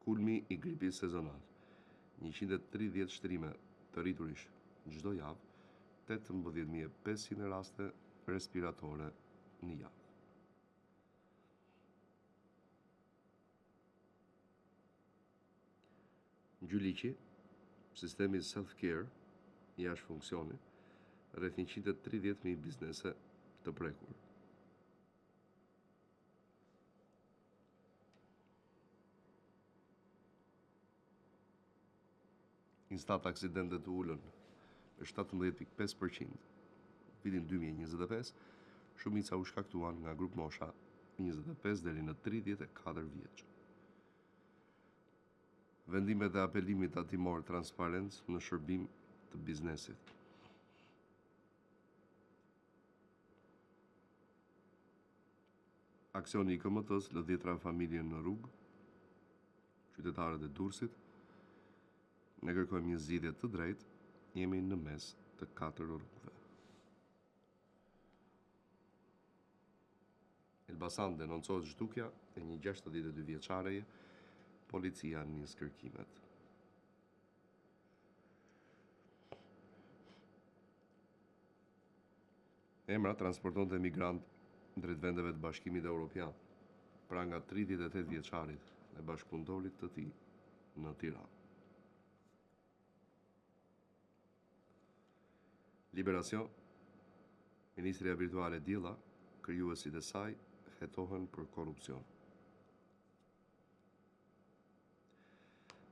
Kulmi i gripit sezonal, 130 shtrime të rriturish çdo javë, 18.500 raste respiratore në javë. Gjyliqi, sistemi self-care jashtë funksioni, rreth 130.000 biznese të prekur. Instat aksidentet u ulën me 17.5% vitin 2025, shumica u shkaktuan nga grupmosha 25 deri në 34 vjeç. Vendimet e apelimit tatimor transparencë në shërbim të biznesit. Aksioni i IKMT-së lë dhjetra familje në rrugë, qytetarët e Durrësit, ne kërkojmë një zgjidhje të drejtë, jemi në mes të katër rrugëve. Elbasan denoncohet zhdukja e një 62 vjeçareje, policia nis kërkimet. Emra transportonte emigrantë drejt vendeve të Bashkimit Evropian, pranga 38 vjeçarit dhe bashkëpunëtorit të tij në Tiranë. Liberacion, Ministria Virtuale Diella, krijuesit e saj hetohen për korrupsion.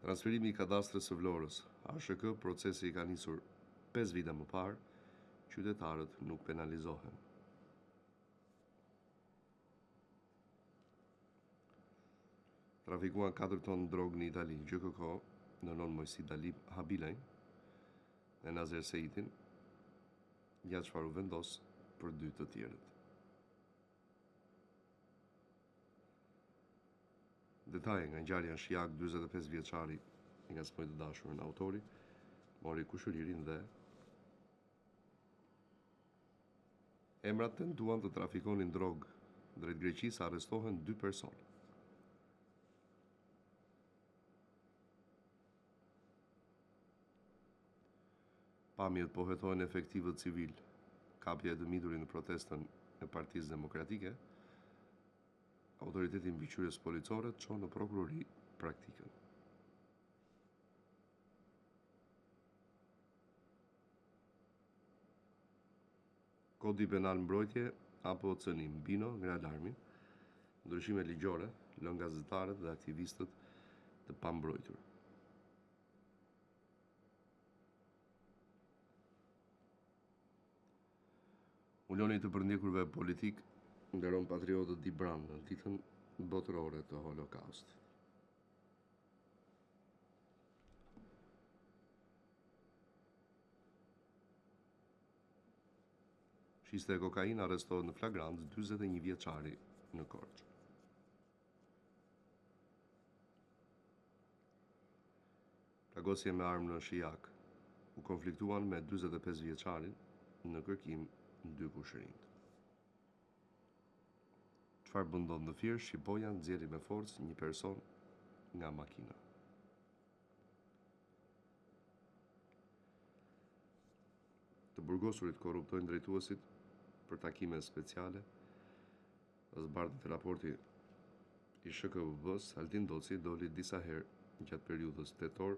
Transferimi i kadastrës së Vlorës, ASHK, procesi ka nisur 5 vite më parë, qytetarët nuk penalizohen. Trafikuan 4 ton drogë në Itali, GJKKO dënon Moisi Dalip Habilajn dhe Nazer Seitin, ja çfarë u vendos për dy të tjerët. Detaje nga ngjarja në Shijak, 45 vjeçari i ngacmoi të dashurën autori, mori kushëririn dhe emrat tentuan të trafikonin drogë drejt Greqisë, arrestohen dy persona. Pamjet po hetohen efektivët civil. Kapja e të miturit në protestën e Partisë Demokratike, Autoriteti i Mbikëqyrjes Policore çon në prokurori praktikën. Kodi Penal mbrojtje apo cënim, Bino ngre alarmin, ndryshime ligjore lënë gazetarët dhe aktivistët të pambrojtur. Unioni i të përndjekurve politik nderon patriotët dibranë në ditën botërore të Holokaustit. Shiste kokainë arrestohet në flagrancë 41 vjeçari në Korçë. Plagosje me armë në Shijak, u konfliktuan me 45 vjeçarin në kërkim dy kushërinjtë. Çfarë po ndodh në Fier, Shqiponja nxjerri me forcë një person nga makina. Të burgosurit korruptojnë drejtuesit për takime speciale, Zbardhet raporti i SHKUB-së, Altin Ndoci doli disa herë gjatë periudhës tetor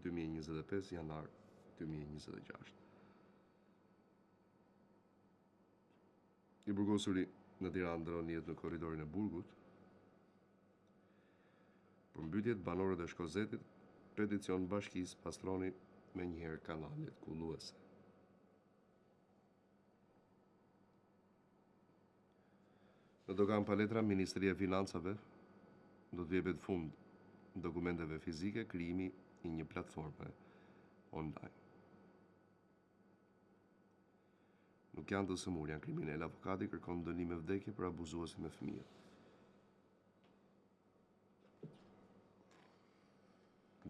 2025 janar 2026. I burgosuri në Tiranë ndërron jetë në korridorin e burgut. Përmbytjet banorët e Shkozetit, peticion bashkisë pastroni menjëherë kanalet kulluese. Në doganë pa letra, Ministria e Financave do të jepet fund dokumenteve fizike, krijimi i një platforme online. Nuk janë të sëmurë, janë kriminal. Avokati kërkon dënim me vdekje për abuzuesin me fëmijët.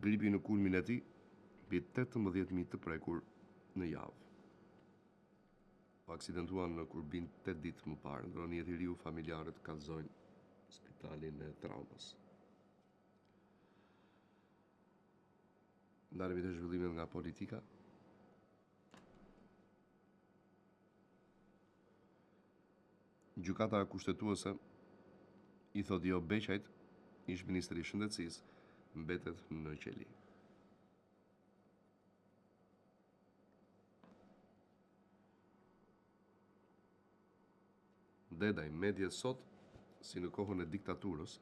Gripi në kulmin e tij, mbi 18.000 të prekur në javë. U aksidentuan në Kurbin 8 ditë më parë, ndërron jetë i riu familjarët kallëzojnë spitalin e traumës. Ndalemi te zhvillimet nga politika. Gjykata Kushtetuese i thotë jo Beqajt, ish ministri i Shëndetësisë mbetet në qeli. Dedaj, mediet sot, si në kohën e diktaturës,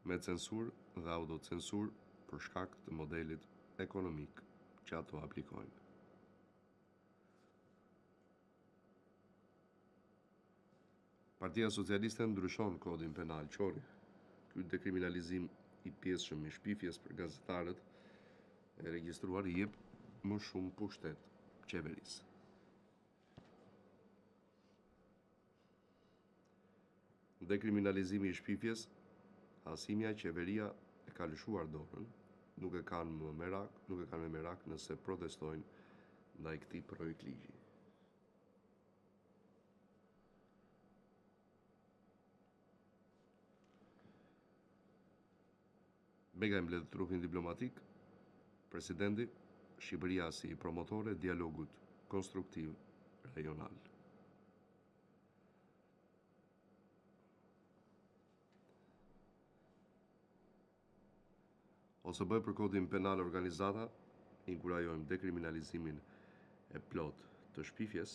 me censurë dhe autocensurë për shkak të modelit ekonomik që ato aplikojnë. Partia Socialiste ndryshon kodin penal Qorri. Ky dekriminalizim i pjesshëm i shpifjes për gazetarët e regjistruar i jep më shumë pushtet qeverisë. Dekriminalizimi i shpifjes, Hasimja qeveria e ka lëshuar dorën, nuk e kanë më merak, nuk e kanë me merak nëse protestojnë ndaj këtij projektligji. Begaj mbledh trupin diplomatik, Presidenti, Shqipëria si promotore e dialogut konstruktiv rajonal. OSBE për kodin penal organizata, inkurajojmë dekriminalizimin e plotë të shpifjes.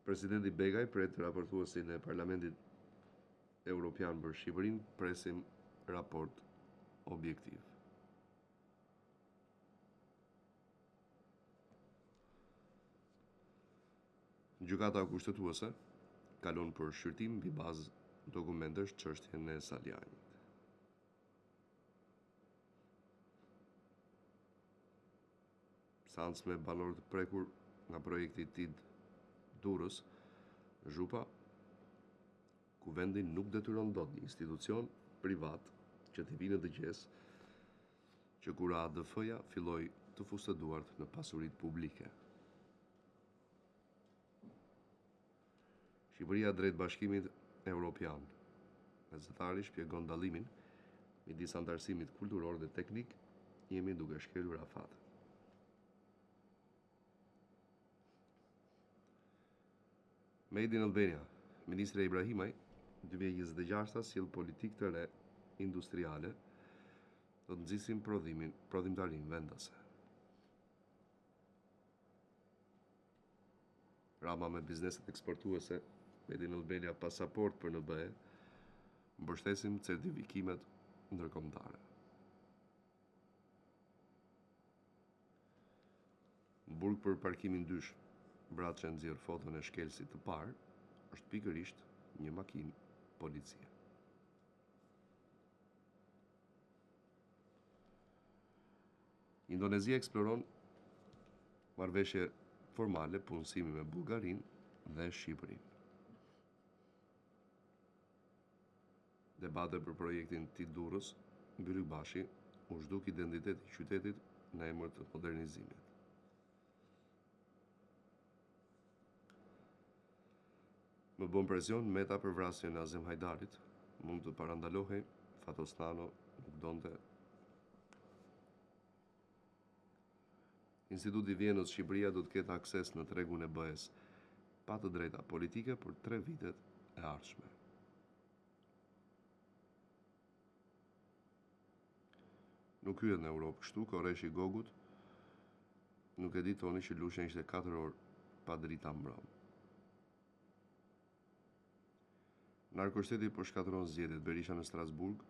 Presidenti Begaj pret raportuesin e Parlamentit Europian për Shqipërinë, presim raport objektiv. Gjykata Kushtetuese kalon për shqyrtim mbi bazë dokumentesh çështjen e Salianjit. Seancë me banorë të prekur nga projekti TID Durrës, Zhupa, Kuvendi nuk detyron dot një institucion privat që t'i vijë në dëgjesë që kur AADF-ja filloi të fuste duart në pasuritë publike. Shqipëria drejt Bashkimit Evropian. Gazetari shpjegon dallimin midis anëtarësimit kulturor dhe teknik, jemi duke shkelur afatet. Made in Albania, Ministrja Ibrahimaj, 2026 sjell politikë të re industriale, do të nxisim prodhimin, prodhimtarinë vendase. Rama me bizneset eksportuese, Made in Albania pasaportë për në BE, mbështesim certifikimet ndërkombëtare. Burg për parkimin dysh, Braçe nxjerr foton e shkelësit të parë, është pikërisht një makinë policie. Indonezia eksploron marrëveshje formale punësimi me Bullgarinë dhe Shqipërinë. Debate për projektin TID Durrës, Bylykbashi, u zhduk identiteti i qytetit në emër të modernizimit. Më bën presion Meta për vrasjen e Azem Hajdarit, mund të parandalohej, Fatos Nano nuk donte. Instituti i Vjenës Shqipëria do të ketë akses në tregun e BE-së pa të drejta politike për tre vitet e ardhshme. Nuk hyhet në Europë kështu, Korreshi Gogut, nuk e di Toni që Lushnja ishte 4 orë pa drita mbrëmë. Narkoshteti po shkatërron zgjedhjet, Berisha në Strasburg,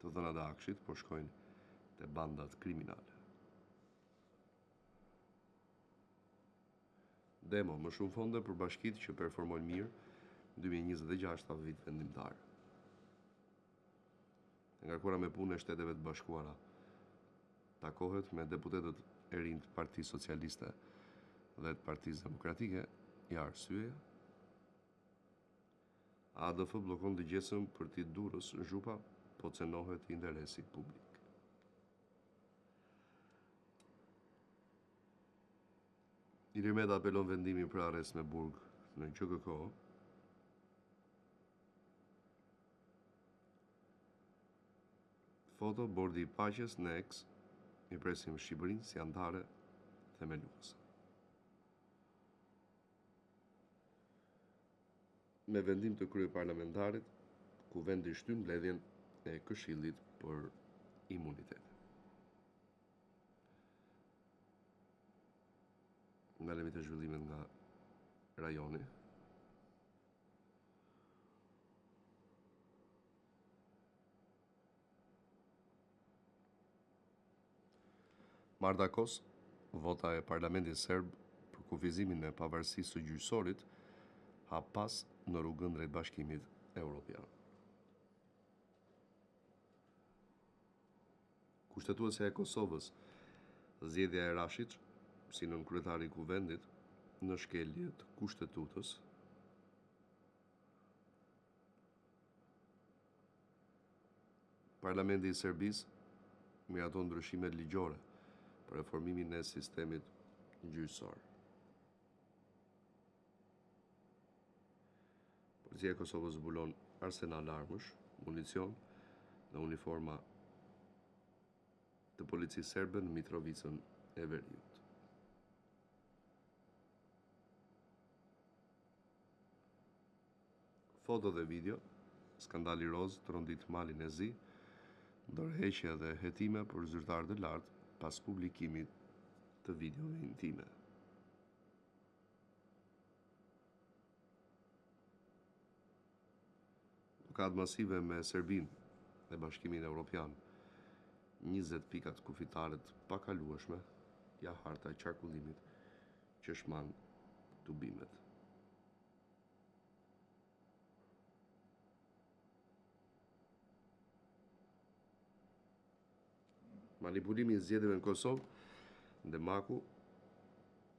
të dhënat e AKSHI-t po shkojnë te bandat kriminale. Demo, më shumë fonde për bashkitë që performojnë mirë, 2026 vit vendimtar. E ngarkuara me punë e Shteteve të Bashkuara takohet me deputetët e rinj të Partisë Socialiste dhe të Partisë Demokratike, ja arsyeja. AADF bllokon dëgjesën për TID Durrës, Zhupa, po cenohet interesi publik. Ilir Meta apelon vendimin për arrest me burg në GJKKO. Foto, Bordi i Paqes në X, Mirëpresim Shqipërinë si anëtare themeluese. Me vendim të kryeparlamentarit, Kuvendi shtyn mbledhjen e Këshillit për Imunitetin. Ndalemi te zhvillimet nga rajoni. Marta Kos, vota e Parlamentit serb për kufizimin e pavarësisë së gjyqësorit, hap pas në rrugën drejt Bashkimit Europian. Kushtetuesja e Kosovës, zgjedhja e Rashiç si nënkryetar i Kuvendit në shkelje të Kushtetutës, Parlamenti i Serbisë miraton ndryshimet ligjore për reformimin e sistemit gjyqësor. Policia e Kosovës zbulon arsenal armësh, municion dhe uniforma të policisë serbe në Mitrovicën e Veriut. Foto dhe video, Skandali rozë trondit Malin e Zi, dorëheqje dhe hetime për zyrtarë të lartë pas publikimit të videove intime. Bllokadë masive me Serbinë dhe Bashkimin Europian, 20 pikat kufitare të pakalueshme, ja harta e qarkullimit që shmang tubimet. Manipulimi i zgjedhjeve në Kosovë, Demaku,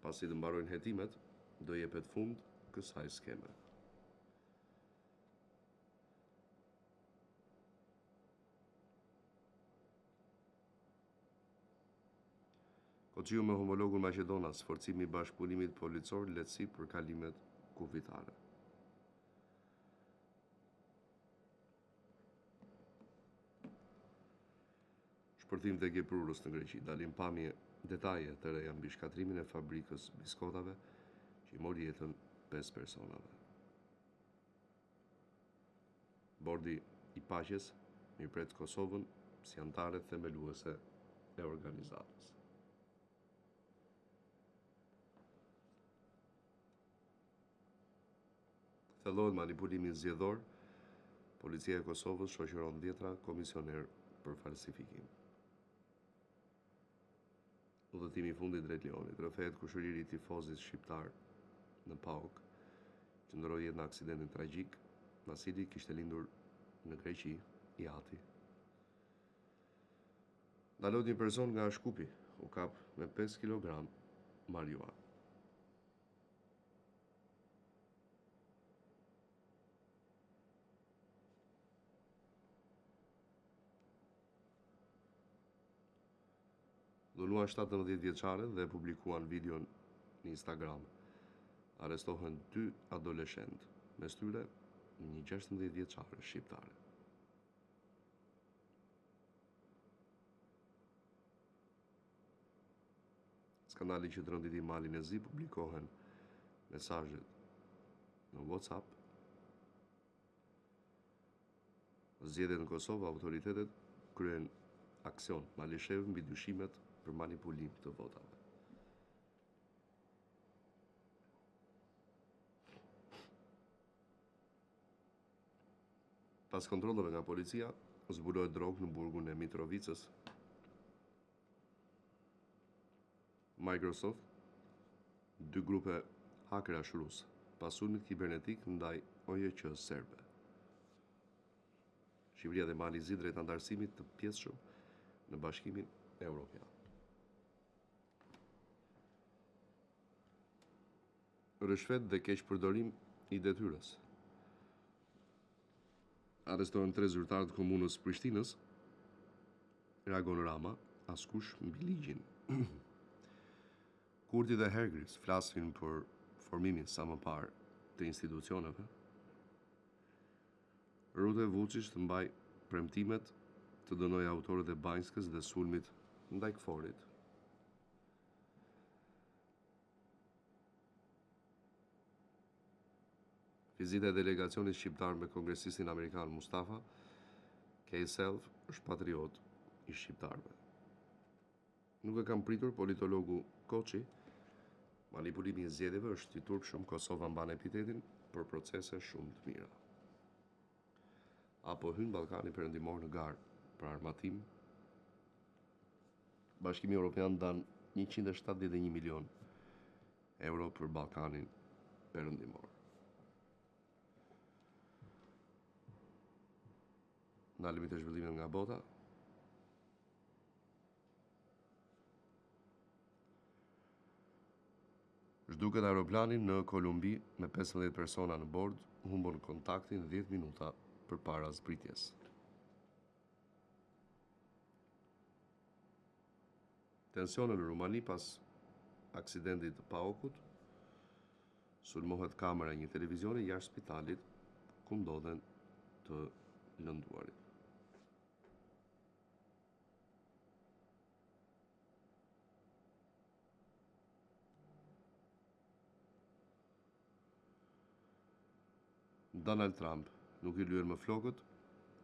pasi të mbarojnë hetimet, do jepet fund kësaj skeme. Koçiu me homologun maqedonas, forcimi i bashkëpunimit policor, lehtësi për kalimet kufitare. Shpërthim vdekjeprurës në Greqi, dalin pamje detaje të reja mbi shkatërrimin e fabrikës biskotave që i mori jetën 5 personave. Bordi i Paqes mirëpret Kosovën si anëtare themeluese e organizatës. Thellohet manipulimi zgjedhor, Policia e Kosovës shoqëron dhjetra komisionerë për falsifikim. Udhëtimi i fundit drejt Lionit, rrëfehet kushëriri i tifozit shqiptar në PAOK, që ndërroi jetë në aksidentin tragjik, Vasili kishte lindur në Greqi, i ati. Ndalohet një person nga Shkupi, u kap me 5 kg marijuanë. Dhunuan 17 vjeçaren dhe publikuan videon në Instagram. Arrestohen dy adoleshentë, mes tyre një 16 vjeçare shqiptare. Skandali që tronditi Malin e Zi publikohen mesazhet në WhatsApp. Zgjedhjet në Kosovë, autoritetet kryen aksion Malishevë mbi dyshimet për manipulim të votave. Pas kontrolleve nga policia, zbulohet drogë në burgun e Mitrovicës. Microsoft, dy grupe hakerash rusë, pas sulmit kibernetik ndaj OJQ serbe. Shqipëria dhe Mali i Zi drejt anëtarësimit të pjesshëm në Bashkimin Evropian. Ryshfet dhe keqpërdorim i detyrës. Arrestohen tre zyrtarë të komunës së Prishtinës. Reagon Rama, askush mbi ligjin. Kurti dhe Hargreaves flasin për formimin sa më parë të institucioneve. Rutte Vuçiç të mbajë premtimet. të dënojë autorët e Banjskës dhe sulmit ndaj KFOR-it. Vizita e delegacionit shqiptar me kongresistin amerikan Mustafa, Kay Self është patriot i shqiptarëve. Nuk e kam pritur politologu Koçi, manipulimi i zgjedhjeve është i turpshëm, Kosova mban epitetin për procese shumë të mira. A po hyn Ballkani Perëndimor në garë për armatim? Bashkimi Evropian ndan 171 milion euro për Ballkanin Perëndimor. Ndalemi te zhvillimet nga bota. Zhduket aeroplani në Kolumbi me 15 persona në bord, humbën kontaktin 10 minuta përpara zbritjes. Tensione në Rumani pas aksidentit të PAOK-ut, sulmohet kamera e një televizioni jashtë spitalit ku ndodhen të lënduarit. Donald Trump nuk i lyen më flokët,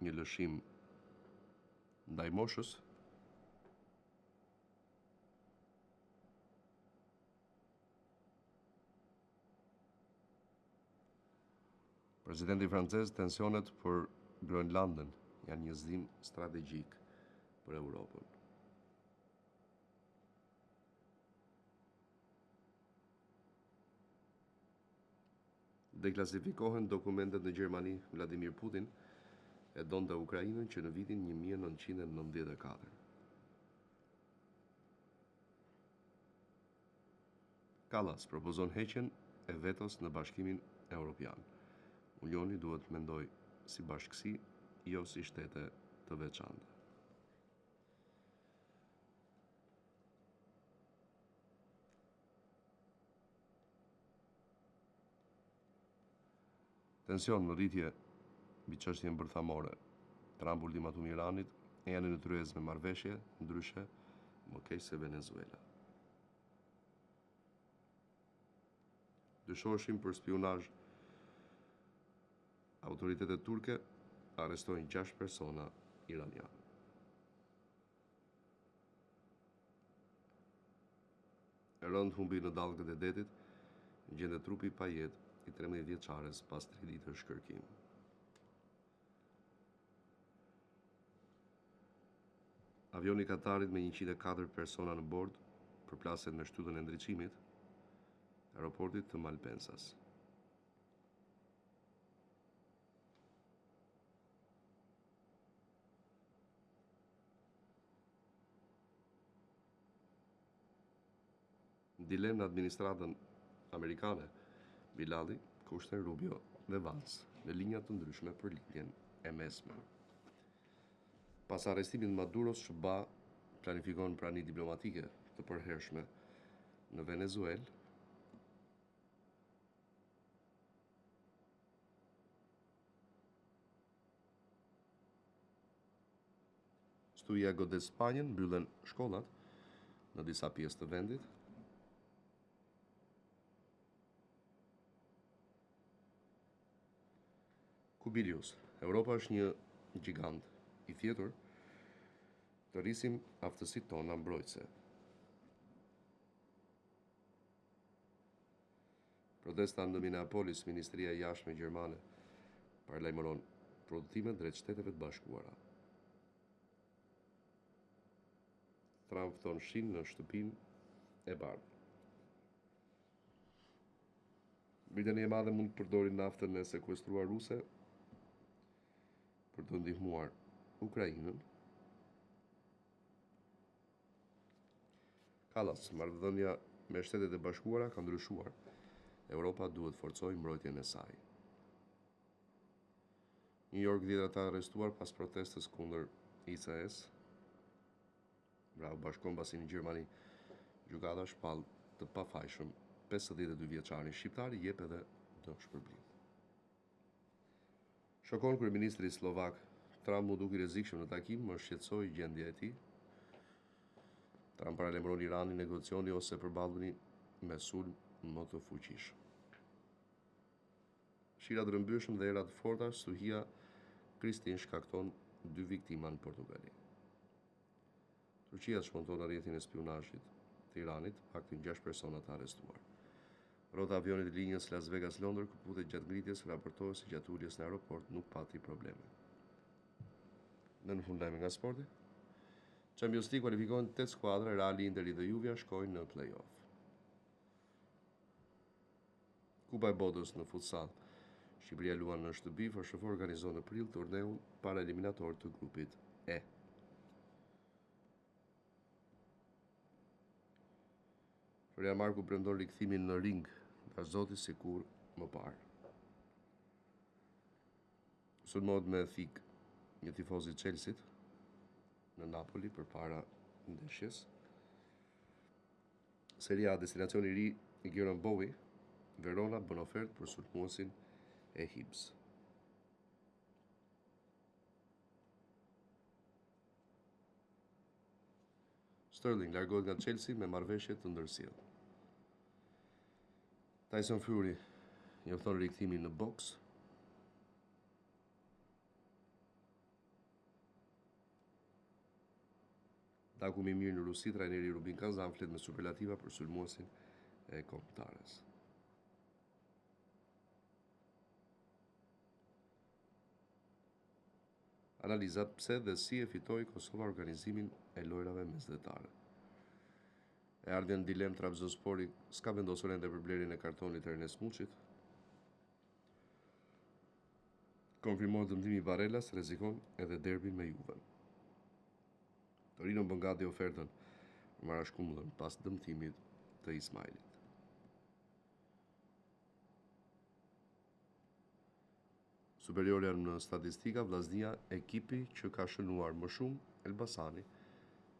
një lëshim ndaj moshës. Presidenti francez, tensionet për Groenlandën janë një zgjim strategjik për Europën. Deklasifikohen dokumentet në Gjermani, Vladimir Putin e donte Ukrainën që në vitin 1994. Kallas propozon heqjen e vetos në Bashkimin Europian. Unioni duhet të mendojë si bashkësi, jo si shtete të veçanta. Tension në rritje mbi çështjen bërthamore. Trump ultimatum Iranit, ejani në tryezë me marrëveshje, ndryshe më keq se Venezuela. Dyshoheshin për spiunazh autoritetet turke arrestojnë 6 persona iranianë. E rëndë humbi në dallgët e detit, gjendet trupi i pajetë i 13 vjeçares pas 3 ditësh kërkim. Avioni i Katarit me 104 persona në bord përplaset me shtyllën e ndriçimit aeroportit të Malpensas. Dilemë në administratën amerikane, Bilalli, Kushner, Rubio dhe Vance në linja të ndryshme për Lindjen e Mesme. Pas arrestimit të Maduros, SHBA planifikon prani diplomatike të përhershme në Venezuelë. Stuhia godet Spanjën, mbyllen shkollat në disa pjesë të vendit. Kubilius, Europa është një gjigant i fjetur, të rrisim aftësitë tona mbrojtëse. Protesta në Minneapolis, Ministria e Jashtme gjermane paralajmëron për udhëtime drejt Shteteve të Bashkuara. Trump fton Shin në Shtëpinë e Bardhë. Britania e Madhe mund të përdori naftën e sekuestruar ruse për të ndihmuar Ukrainën. Kallas, marrëdhënia me Shtetet e Bashkuara ka ndryshuar. Europa duhet të forcojë mbrojtjen e saj. New York dhjetëra të arrestuar pas protestës kundër ICE-s. Vrau bashkëkombasin në Gjermani. Gjykata shpall të pafajshëm 52 vjeçarin shqiptar i jep edhe dëmshpërblim. Shokon kryeministri sllovak. Trump m'u duk i rrezikshëm në takim, më shqetësoi gjendja e tij. Trump paralajmëron Iranin negocioni ose përballuni me sulm më të fuqishëm. Shira të rrëmbyeshëm dhe era të forta, stuhia Kristin shkakton dy viktima në Portugali. Turqia çmonton rrjetin e spiunazhit të Iranit, të paktën 6 persona të arrestuar. Rrota e avionit të linjës Las Vegas-Londër këputet gjatë ngritjes, raportohet se gjatë uljes në aeroport nuk pati probleme. Dhe në fund lajme nga sporti. Champions League kualifikohen 8 skuadra, Reali, Interi dhe Juvja shkojnë në play-off. Kupa e Botës në futsall. Shqipëria luan në shtëpi, FSHF organizon në prill turneun paraeliminator të grupit E. Florian Marku premton rikthimin në ring, nga Zoti si kurrë më parë. Sulmohet me thikë një tifoz i Chelseat në Napoli përpara ndeshjes. Serie A, destinacioni i ri i Kieran Bowie, Verona bën ofertë për sulmuesin e Hibs. Sterling largohet nga Chelsea me marrëveshje të ndërsjellë. Tyson Fury njofton rikthimin në boks. Daku më i mirë në Rusi, trajneri Rubin Kazan flet me superlativa për sulmuesin e kombëtares. Analiza pse dhe si e fitoi Kosova organizimin e lojrave mesdhetare. E ardhja në dilemë Trabzonspori s'ka vendosur ende për blerjen e kartonit të Ernest Muçit. Konfirmohet dëmtimi i Barellas, rrezikon edhe derbin me Juven. Torino bën gati ofertën për Marash Kumbullën pas dëmtimit të Ismailit. Superiorja në statistika, Vllaznia ekipi që ka shënuar më shumë, Elbasani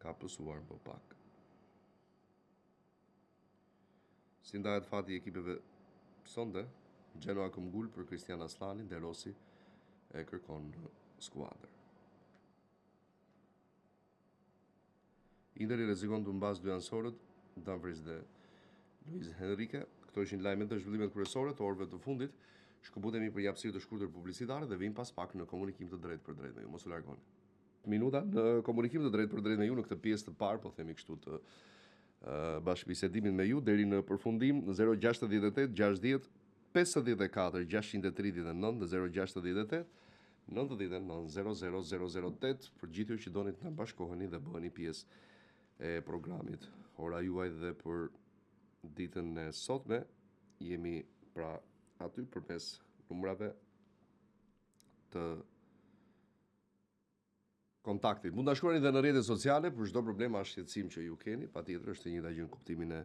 ka pësuar më pak. Si ndahet fati i ekipeve sonte, Genoa këmbgul për Kristian Asllanin, De Rossi e kërkon në skuadër. Interi rrezikon të humbasë dy anësorët, Dumfries dhe Luis Henrique. Këto ishin lajmet dhe zhvillimet kryesore të orëve të fundit. Shkëputemi për një hapësirë të shkurtër publicitare dhe vijmë pas pak në komunikim të drejtpërdrejtë me ju. Mos u largoni. Minuta në komunikim të drejtpërdrejtë me ju në këtë pjesë të parë, po themi kështu të bashkëbisedimit me ju deri në përfundim në 068 60 54 639 dhe 068 99 00 008 për gjithë ju që doni të na bashkoheni dhe bëheni pjesë e programit Ora juaj dhe për ditën e sotme jemi pra aty përmes numrave të kontaktit. Mund ta shkruani dhe në rrjetet sociale për çdo problem a shqetësim që ju keni, patjetër është e njëjta gjë në kuptimin e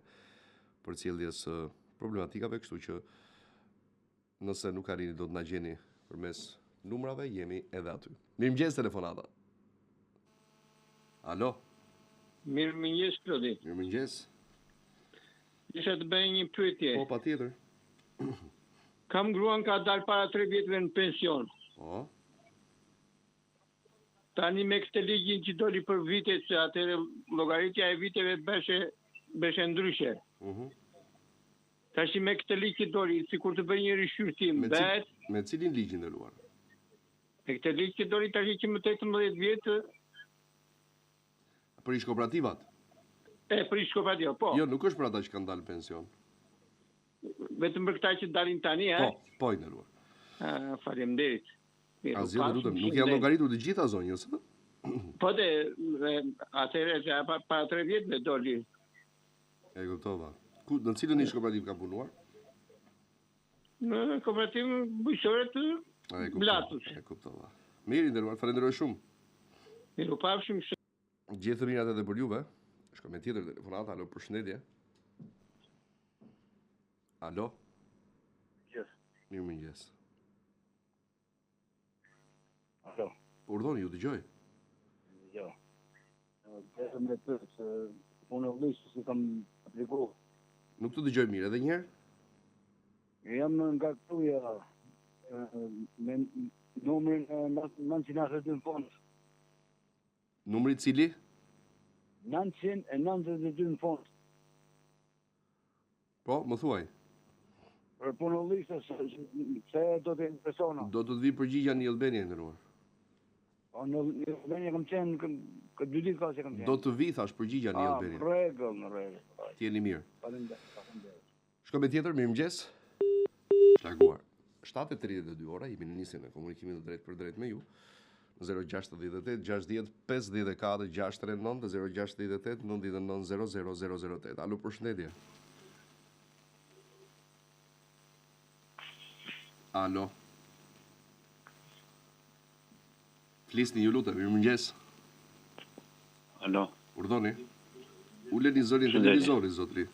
përcjelljes së problematikave, kështu që nëse nuk arrini dot të na gjeni përmes numrave, jemi edhe aty. Mirëmëngjes telefonata. Alo. Mirëmëngjes Klodi. Mirëmëngjes. Desha të bëj një pyetje. Po, patjetër. Kam gruan ka dalë para 3 vjetëve në pension. Po. Tani me këtë ligjin që doli për vitet, se atëherë llogaritja e viteve bëheshe bëheshe ndryshe. Mhm. Uh -huh. Tashi me këtë ligj që doli, sikur të bëj një rishqyrtim, me, cil, me cilin ligj i nderuar? Me këtë ligj që doli tashi që më 18 vjet Për ish kooperativat? E, për ish kooperativat, po. Jo, nuk është për ata që kanë dalë pension. Vetëm për këta që dalin tani, e? Po, po i nderuar. Faleminderit. Asgjë të lutem, nuk janë llogaritur të gjitha zonjës, ë? Po de, atëherë që pa, para 3 vjetëve doli. E kuptova. Ku në cilën ish kooperativë ka punuar? Në kooperativën bujqësore të Blatës. E kuptova. Mirë, i nderuar, falenderoj shumë. Mirupafshim. Gjithë të mirat edhe për juve. Shkojmë me tjetër telefonat. Alo, përshëndetje. Alo. Mirëmëngjes. Mirëmëngjes. Alo. Urdhoni, ju dëgjoj. Jo. Desha me pyet se unë vëllai si kam apliku. Nuk të dëgjoj mirë edhe një herë. Jam nga Kruja me numrin 9. 992 në fund. Numri cili? 992 në fund. Po, më thuaj. Për punë listës, se do të persona. Do të të vi përgjigja në e-Albania, i nderuar. Po, në e-Albania kam qenë, këtë dy ditë ka që kam qenë. Do të vi, thash, përgjigja në e-Albania. Në rregull, në rregull. Të jeni mirë. Faleminderit, faleminderit. Shkojmë me tjetër, mirëmëngjes. Është larguar. 7:32 ora, jemi në nisjen e komunikimit të drejtpërdrejtë me ju. 068 60 54 639 dhe 068 99 00 008. Alo, përshëndetje. Alo. Flisni ju lutem, mirëmëngjes. Alo. Urdhoni. Uleni zërin televizorit, zotri.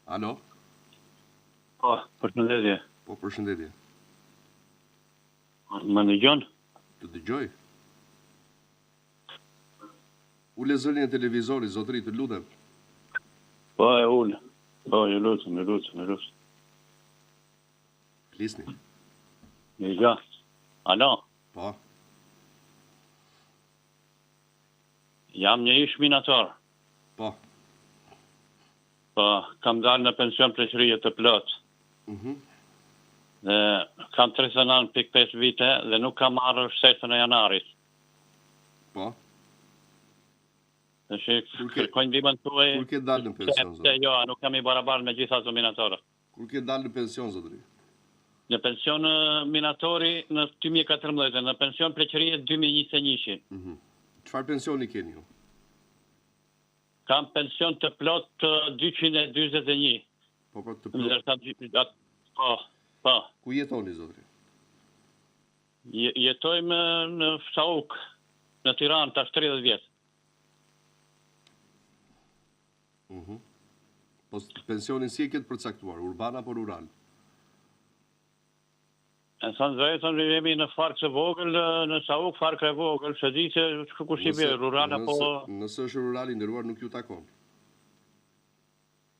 Alo. Po, përshëndetje. Po, përshëndetje. Më dëgjon? Të dëgjoj. Ule zërin e televizorit, zotri, të lutem. Po, e ula. Po, ju lutem, ju lutem, ju lutem. Flisni. Dëgjo. Alo. Po. Jam një ish minator. Po. Po, kam dalë në pension pleqërie të plotë. Mhm. Mm dhe kam 39.5 vite dhe nuk kam marrë shtesën e janarit. Po. Dhe që kërkoj ndihmën tuaj. Kur ke dalë në pension, zotëri? Jo, nuk jam i barabartë me gjithë ato minatorët. Kur ke dalë në pension, zotëri? Në pension minatori në 2014, në pension pleqërie 2021. Mhm. Çfarë pensioni keni ju? Kam pension të plotë 241. Po, po, të plotë. Po, po. Ku jetoni, zotëri? Jetojmë në Sauk, në Tiranë, tash 30 vjet. Mhm. Po pensionin si e ke të përcaktuar, urban apo rural? Me thënë drejtën, jemi në Farkë të vogël, në Sauk, Farkë e vogël, s'e di se kush i bie, rural apo... Nëse është rural i nderuar nuk ju takon.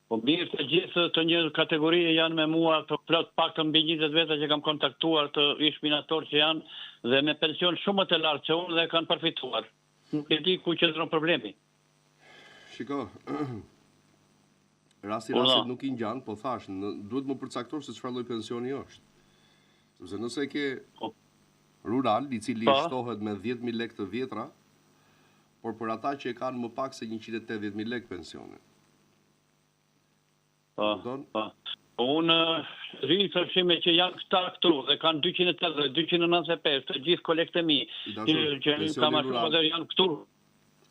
Po mirë të gjithë të një kategorie janë me mua të plot paktën mbi 20 veta që kam kontaktuar të ish minatorë që janë dhe me pension shumë më të lartë se unë dhe kanë përfituar. Nuk e di ku qëndron problemi. Shiko, rasti rastit nuk i ngjan, po thash, në, duhet më përcaktosh se çfarë lloj pensioni është. Sepse nëse e ke po. rural, i cili po. shtohet me 10000 lekë të vjetra, por për ata që e kanë më pak se 180000 lekë pensionin. Po, po. Po unë rri të shime që janë këta këtu dhe kanë 280, 295, të gjithë kolegët e mi, që që kam ashtu dhe janë këtu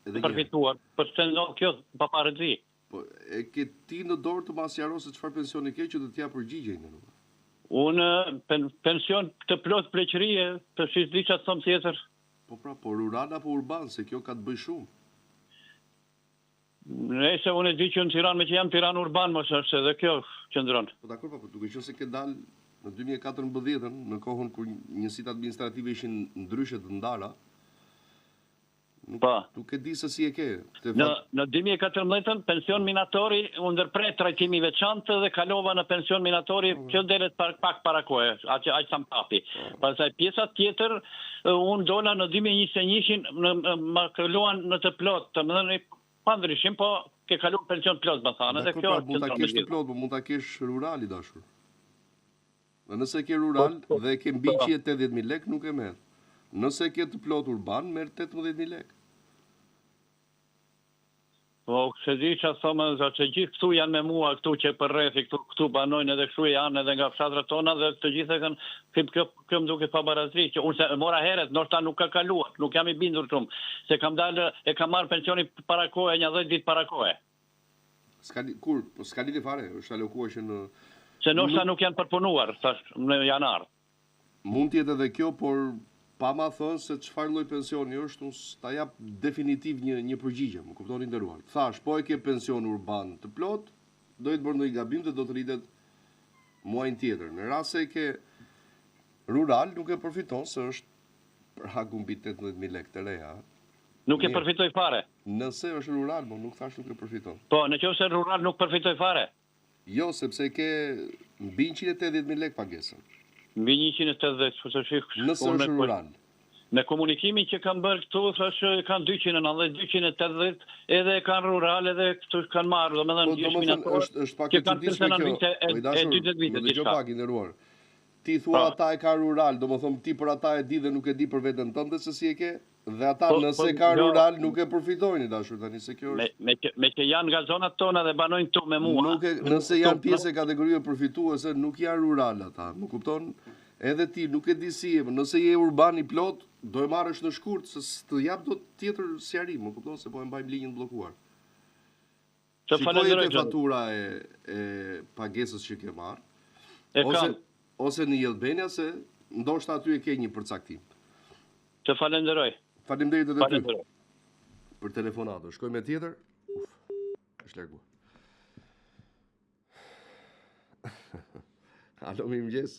Edhe përfituar. Përse ndodh kjo paparëzi? Po, e ke ti në dorë të ma sqarosh se çfarë pensioni ke që të të jap përgjigje i nderuar. Unë pen, pension të plot pleqërie, për si s'di ça të them tjetër. Po pra, po rural apo urban, se kjo ka të bëjë shumë. Nëse unë e di që në Tiranë, meqë jam Tiranë urban, mos është edhe kjo qëndron. Po dakord, po, po duke qenë se ke dalë në 2014-ën, në kohën kur njësitë administrative ishin ndryshe të ndara, nuk, Po. nuk e di se si e ke. Te Në në 2014-ën pension minatori u ndërpre trajtimi i veçantë dhe kalova në pension minatori po. që delet pak, pak para kohe, aq aq sa m'kapi. Po. Pastaj pjesa tjetër unë dola në 2021-shin, në, më kaluan në të plotë, domethënë pa ndryshim, po ke kaluar pension plot, më thanë, edhe kjo pra, mund ta kesh të plotë, po mund ta kesh rural i dashur. Dhe nëse ke rural po, po, dhe ke mbi 180.000 lekë, nuk e merr. Nëse ke të plotë urban, merr 18.000 lekë. Po, s'e di ça thomë, za të gjithë këtu janë me mua këtu që për rrethi, këtu, këtu banojnë edhe kështu janë edhe nga fshatrat tona dhe të gjithë e kanë, kjo, kjo, kjo më duket pabarazi, që unë se e mora heret, ndoshta nuk ka kaluar, nuk jam i bindur shumë, se kam dalë, e kam marrë pensionin para kohe, një 10 ditë para kohe. S'ka, kur, po s'ka lidhje fare, është alokuar që në... Se ndoshta nuk, nuk janë përpunuar, thash, në janar. Mund të jetë edhe kjo, por pa ma thënë se çfarë lloj pensioni është, unë s'ta jap definitiv një një përgjigje, më kupton i nderuar. Thash, po e ke pension urban të plot, do jetë bërë ndonjë gabim dhe do të rritet muajin tjetër. Në rast se e ke rural, nuk e përfiton se është për hakun mbi 18000 lekë të reja. Nuk e përfitoj fare. Nëse është rural, mo nuk thash nuk e përfiton. Po, në qoftë se rural nuk përfitoj fare. Jo, sepse e ke mbi 180.000 lekë pagesën. Mbi 180, po tash Nëse është rural. Me komunikimin që kam bërë këtu, thashë kanë 290, 280, edhe e kanë rural, edhe këtu kanë marrë, domethënë Po, domethënë është është pak e çuditshme kjo. Vite, po i dashur, 40 vite më dëgjo pak i nderuar. Ti thua po. ata e kanë rural, domethënë ti për ata e di dhe nuk e di për veten tënde se si e ke? Dhe ata po, nëse po, kanë jo. rural nuk e përfitojnë i dashur tani se kjo është. Me, me, që, me që janë nga zonat tona dhe banojnë këtu me mua. Nuk e, nëse janë pjesë e kategorive përfituese, nuk janë rural ata, më kupton? Edhe ti nuk e di si je, nëse je urban i plotë, do e marrësh në shkurt, se s'të jap dot tjetër sqarim, më kupton se po e mbajmë linjën bllokuar. Të falenderoj. Shikoje te fatura e e pagesës që ke marrë. E ose kam. ose në e-Albania se ndoshta aty e ke një përcaktim. Të falenderoj. Faleminderit edhe ty. Për telefonatën. Shkojmë me tjetër. Uf. Është larguar. Alo, mirëmëngjes.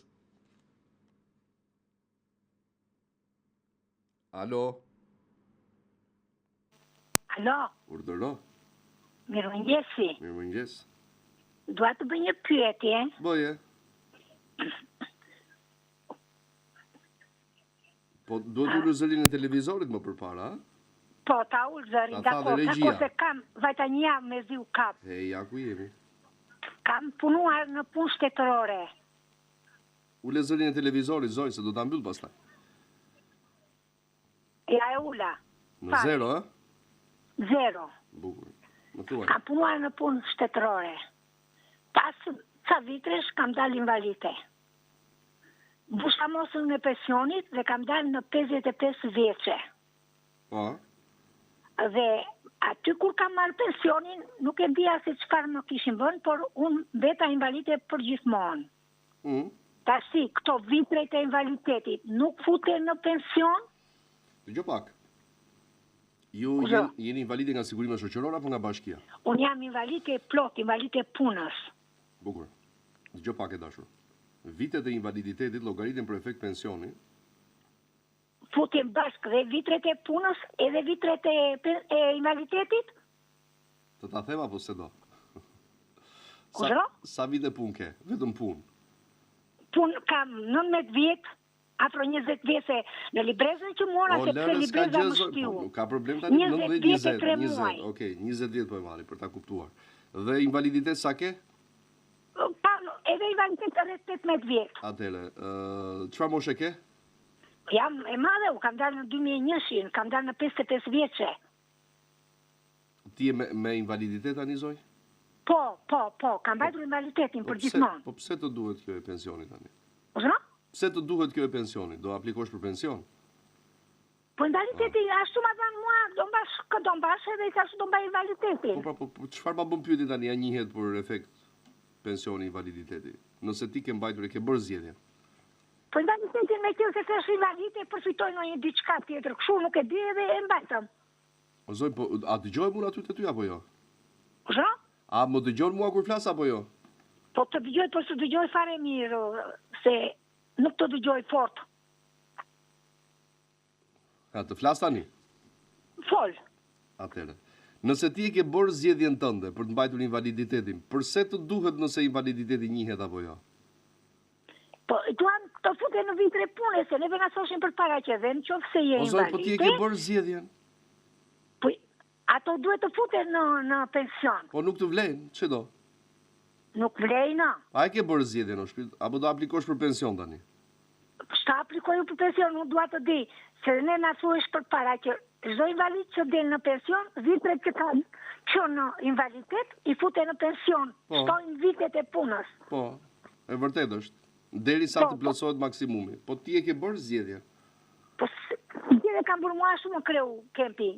Alo. Alo. Urdhëro. Mirëmëngjesi. Mirëmëngjes. Dua të bëj një pyetje. Bëje. Po duhet të ulësh zërin e televizorit më përpara, a? Po, ta ul zërin, dakord, dakord se kam, vajta një javë mezi u kap. E, ja ku jemi. Kam punuar në punë shtetërore. Ule zërin e televizorit, zonjë, se do ta mbyll pastaj. Ja e ula. Në zero, a? Zero. Bukur. Më thuaj. Kam punuar në punë shtetërore. Pas ca vitresh kam dalë invalide. Mbusha moshën e pensionit dhe kam dalë në 55 vjeçe. Po. Dhe aty kur kam marrë pensionin, nuk e dija se çfarë më kishin vënë, por unë mbeta invalide për gjithmonë. Mm. Tashti, këto vitret e invaliditetit nuk futen në pension? Dëgjo pak. Ju jeni, jeni invalide nga sigurimet shoqërore apo nga bashkia? Unë jam invalide e plotë, invalide e punës. Bukur. Dëgjo pak e dashur. Vitet e invaliditetit llogariten për efekt pensioni. Futen bashkë dhe vitret e punës edhe vitret e, e invaliditetit? Të ta them apo s'e do? Sa, sa vite punë ke? Vetëm punë. Punë kam 19 vjet, afro 20 vjet se në librezën që mora o, se pse libreza më shtiu. Po, nuk ka problem tani 19 20 20. Okej, 20 vjet po e marrim për ta kuptuar. Dhe invaliditet sa ke? Pa, edhe invaliditet rreth 18 vjet. Atëherë, ë çfarë moshe ke? Jam e madhe, u kam dalë në 2001-shin, kam dalë në 55 vjeçe. Ti je me, me invaliditet tani zonjë? Po, po, po, kam mbajtur invaliditetin po për gjithmonë. Po pse të duhet kjo e pensionit tani? Urdhëro? Pse të duhet kjo e pensionit? Do aplikosh për pension? Po invaliditeti ah. ashtu ma dhanë mua, do mbash kë do mbash edhe i thashë do mbaj invaliditetin. Po pra, po, po çfarë ma bën pyetjen tani, a njihet për efekt pensioni invaliditeti? Nëse ti ke mbajtur e ke bërë zgjedhjen. Po invaliditetin meqenëse thashë invalide përfitoj ndonjë diçka tjetër, kështu nuk e di edhe e mbajtëm. O zonjë, po a dëgjohem unë aty te ty apo jo? Urdhëro? A më dëgjon mua kur flas apo jo? Po të dëgjoj, po s'të dëgjoj fare mirë, se nuk të dëgjoj fort. A të flas tani? Fol. Atëherë, nëse ti e ke bërë zgjedhjen tënde për të mbajtur invaliditetin, përse të duhet nëse invaliditeti njihet apo jo? Po, duan të futen në vitre pune, se neve na thoshin përpara që dhe në qoftë se je invalide. O zonjë, po ti e ke bërë zgjedhjen. Po, ato duhet të futen në, në pension. Po nuk të vlejnë, ç'do? Nuk vlejnë. A e ke bërë zgjedhjen, o shpirt, apo do aplikosh për pension tani? S'ta aplikoj për pension, unë dua të di, se ne na thuhesh përpara që çdo invalid që del në pension, vitet që kanë qenë në invaliditet, i futen në pension, po. shtojnë vitet e punës. Po, e vërtetë është, derisa po, të plotësohet maksimumi. Po ti e ke bërë zgjedhjen? Po, zgjedhjen kam bërë mua shumë kreu kempi.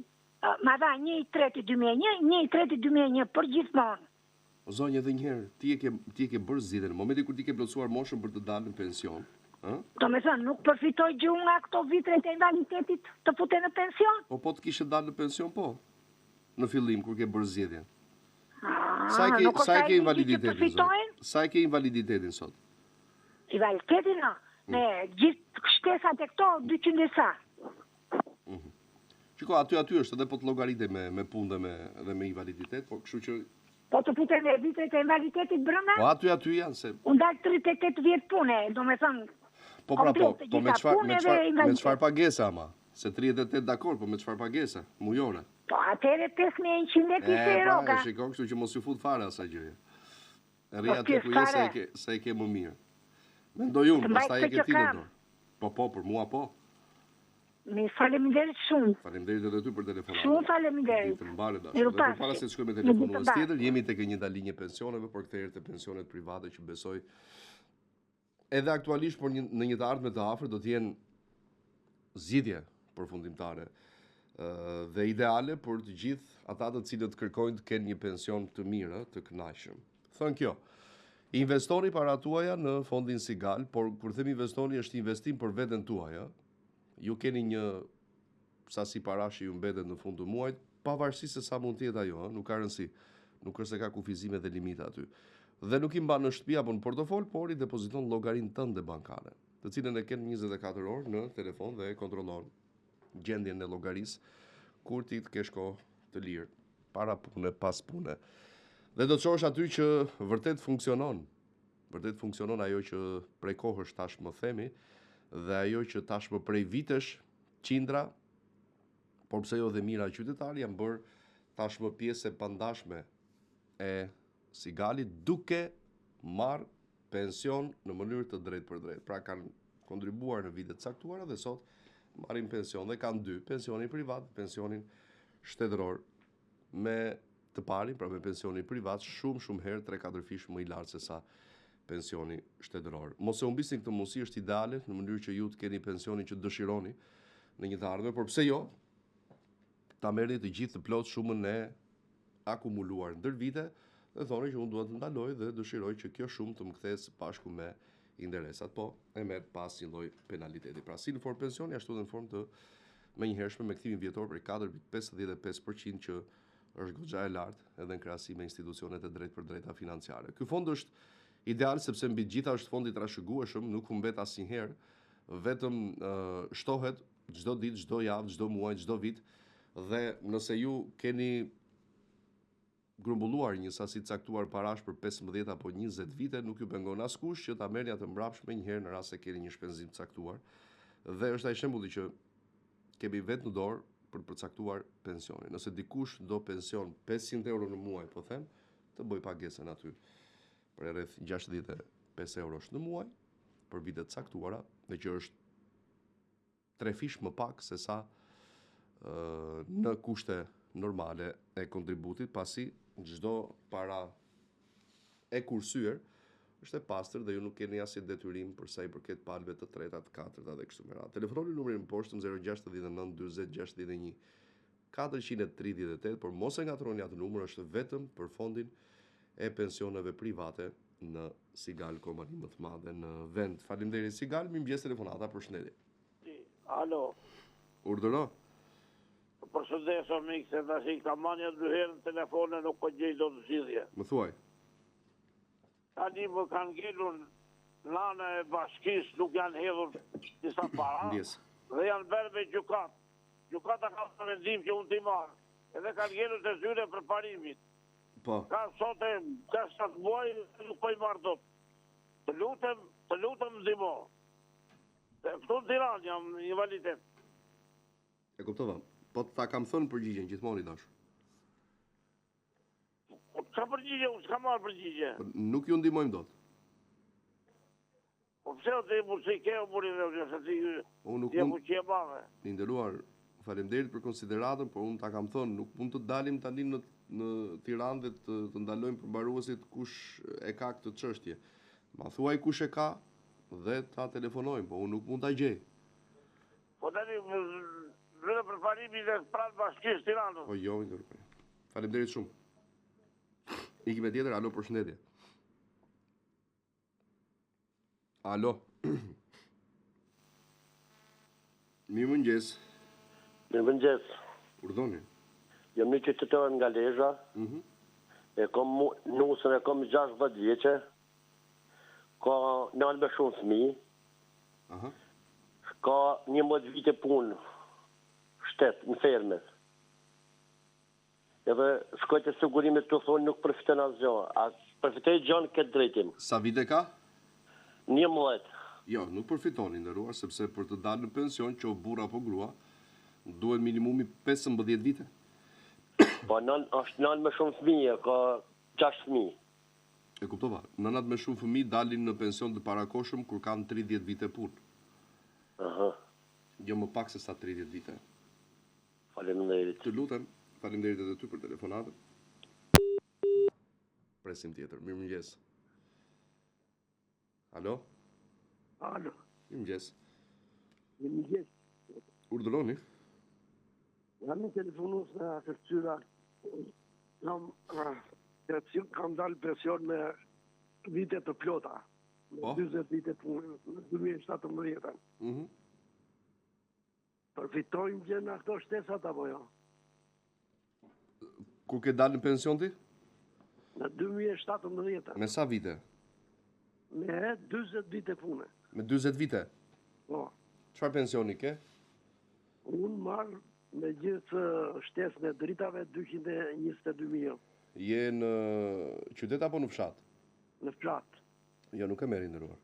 Ma dha 1 i 3 2001, 1 i 3 2001, për gjithmonë. O zonjë edhe një herë, ti e ke ti e ke bërë zgjidhjen në momentin kur ti ke plotësuar moshën për të dalë në pension, ë? Domethënë, nuk përfitoj gjë unë nga këto vitet e invaliditetit të futen në pension? Po po të kishe dalë në pension po. Në fillim kur ke bërë zgjedhjen. Sa e ke sa e ke invaliditetin zonjë? Sa e ke invaliditetin sot? Invaliditetin, no, me gjithë shtesat e këto 200 e sa. Mhm. Shiko, aty aty është edhe po të llogaritej me me punë dhe me dhe me invaliditet, po kështu që Po të futen dhe vitet e invaliditetit brenda? Po aty aty janë se Unë dal 38 vjet pune, domethënë. Po pra, po, po me çfarë me çfarë me çfarë pagese ama? Se 38 dakord, po me çfarë pagese? Mujore. Po atëherë 5100 lekë ishte pra, rroga. E shikon, kështu që mos iu fut fare asaj gjëje. Rri po, aty ku je se e ke se e ke më mirë. Mendoj unë, pastaj e ke ti në dorë. Po po, për mua po. Mi faleminderit shumë. Faleminderit edhe ty për telefonatën. Shumë faleminderit. Ditë të mbarë dashur. Dhe përpara se të shkojmë me telefonues tjetër, jemi tek e njëjta linjë e pensioneve, por këtë herë te pensionet private që besoj edhe aktualisht, por një, në një të ardhme të afërt do të jenë zgjidhje përfundimtare dhe ideale për të gjithë ata të cilët kërkojnë të kenë një pension të mirë, të kënaqshëm. Thënë kjo, investoni paratë tuaja në fondin Sigal, por kur them investoni është investim për veten tuaj, ë. Ju keni një sasi parash që ju mbetet në fund të muajit, pavarësisht se sa mund të jetë ajo, ë, nuk ka rëndësi. Nuk është se ka kufizime dhe limite aty. Dhe nuk i mban në shtëpi apo në portofol, por i depoziton në llogarinë tënde bankare, të cilën e ke 24 orë në telefon dhe e kontrollon gjendjen e llogarisë kur ti të kesh kohë të lirë, para pune, pas pune. Dhe do të shohësh aty që vërtet funksionon. Vërtet funksionon ajo që prej kohësh tashmë themi dhe ajo që tashmë prej vitesh qindra, por pse jo dhe mijëra qytetarë janë bërë tashmë pjesë e pandashme e Sigalit duke marrë pension në mënyrë të drejtpërdrejtë. Pra kanë kontribuar në vite të caktuara dhe sot marrin pension dhe kanë dy, pensionin privat dhe pensionin shtetëror. Me të parin, pra me pensionin privat, shumë shumë herë 3-4 fish më i lartë se sa pensioni shtetëror. Mos e humbisni këtë mundësi, është ideale në mënyrë që ju të keni pensionin që dëshironi në një të ardhme, por pse jo? Ta merrni të gjithë të plotë shumën e akumuluar ndër vite dhe thoni që unë dua të ndaloj dhe dëshiroj që kjo shumë të më kthehet së bashku me interesat, po e merr pa asnjë lloj penaliteti. Pra si në formë pensioni ashtu edhe në formë të menjëhershme me kthimin vjetor prej 4.55% që është goxha e lartë edhe në krahasim me institucionet e drejtpërdrejta financiare. Ky fond është ideal sepse mbi të gjitha është fond i trashëgueshëm, nuk humbet asnjëherë, vetëm shtohet çdo ditë, çdo javë, çdo muaj, çdo vit dhe nëse ju keni grumbulluar një sasi të caktuar parash për 15 apo 20 vite, nuk ju pengon askush që ta merrni atë mbrapsht menjëherë në rast se keni një shpenzim të caktuar. Dhe është ai shembulli që kemi vetë në dorë për të përcaktuar pensionin. Nëse dikush do pension 500 euro në muaj, po them, të bëjë pagesën aty për rreth 65 eurosh në muaj për vite të caktuara, dhe që është trefish më pak se sa në kushte normale e kontributit, pasi çdo para e kursyer është e pastër dhe ju nuk keni asnjë detyrim për sa i përket palëve të treta, të katërta dhe kështu me radhë. Telefononi numrin e mëposhtëm 069 40 61 438, por mos e ngatërroni atë numër, është vetëm për fondin e pensioneve private në Sigal, kompani më të madhe në vend. Faleminderit Sigal, mirëmëngjes telefonata, përshëndetje. Alo. Urdhëro. Përshëndetje o mik, se tash i kam marrë dy herë në telefon e nuk po gjej dot zgjidhje. Më thuaj. Tani më kanë ngelur në anë e bashkisë, nuk janë hedhur disa para. Ndjesë. Dhe janë bërë me gjykatë. Gjykata ka dhënë vendim që unë t'i marr. Edhe kanë ngelur te zyra e përparimit. Po. Ka sot e ka 7 muaj nuk po i marr dot. Të lutem, të lutem ndihmo. Këtu në Tiranë jam invaliditet. E kuptova. Po ta kam thënë përgjigjen gjithmonë i dashur. Po ça përgjigje, unë s'kam marrë përgjigje. Po, nuk ju ndihmojmë dot. Po pse o ti mundësi ke o burri dhe o se ti Unë nuk je mund fuqi e madhe. I nderuar, faleminderit për konsideratën, por unë ta kam thënë, nuk mund të dalim tani në në Tiranë dhe të, të ndalojmë përmbaruesit kush e ka këtë çështje. Ma thuaj kush e ka dhe ta telefonojmë, po unë nuk mund ta gjej. Po tani zyra përparimi dhe pranë bashkisë Tiranës. Po jo, i nderuar. Faleminderit shumë. Ikim me tjetër, alo, përshëndetje. Alo. Mirëmëngjes. Mirëmëngjes. Urdhoni. Jam një qytetar nga Lezha. Mm -hmm. E kom nusën e kom 60 vjeçe. Ka nënë me shumë fëmijë. Aha. Ka 11 vite punë shtet në ferme. Edhe shkoj te sigurimet këtu thonë nuk përfiton asgjë. A përfitoj gjë në këtë drejtim? Sa vite ka? 11. Jo, nuk përfiton i nderuar, sepse për të dalë në pension, qoftë burrë apo grua, duhet minimumi 15 vite. Po nën, është nënë me shumë fëmijë, ka 6 fëmijë. E kuptova. Nënat me shumë fëmijë dalin në pension të parakohshëm kur kanë 30 vite punë. Aha. Jo më pak se sa 30 vite. Faleminderit. Të lutem, faleminderit edhe ty për telefonatën. Presim tjetër. Mirëmëngjes. Alo? Alo. Mirëmëngjes. Mirëmëngjes. Urdhëroni. Jam një telefonues nga Këlcyra. Kam, pension, kam dalë pension me vite të plota. Me Po? 40 vite punë, në 2017. Mhm. Përfitojmë gjë nga këto shtesat apo jo? Kur ke dalë në pension ti? Në 2017. Me sa vite? Me 40 vite pune. Me 40 vite. Po. Çfarë pensioni ke? Unë marr me gjithë shtesën e dritave 222.000 euro Je në qytet apo në fshat? në fshat. Jo, nuk e merr i nderuar.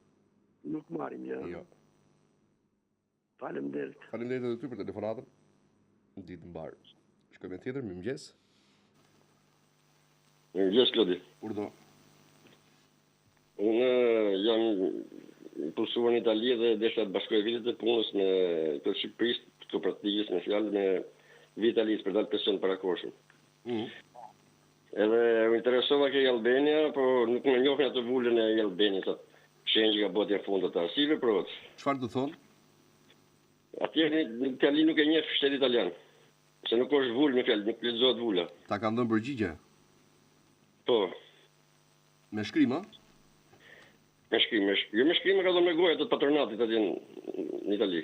Nuk marrim gjë. Jo. Faleminderit. Faleminderit edhe ty për telefonatën. Ditë të mbarë. Shkojmë me tjetër, mirëmëngjes. Mirëmëngjes Klodi. Urdhëro. Unë jam i punësuar në Itali dhe desha të bashkoj vitet e punës me të Shqipërisë, të praktikës me fjalë me vitet e Italisë për dalë pension parakohshëm. Mm. Edhe u interesova ke Albania, po nuk më njohin atë vulën e Albanias, atë shenjë që ka bëtë në fund atë, si veprohet? Çfarë të thonë? Atje në në Itali nuk e njeh shteti italian. Se nuk është vulë me fjalë, nuk lexohet vula. Ta kanë dhënë përgjigje Po, me shkrim, ë? me shkrim, me shkrim. Jo me shkrim, e ka dhënë me gojë atë të patronatit atje në, në Itali.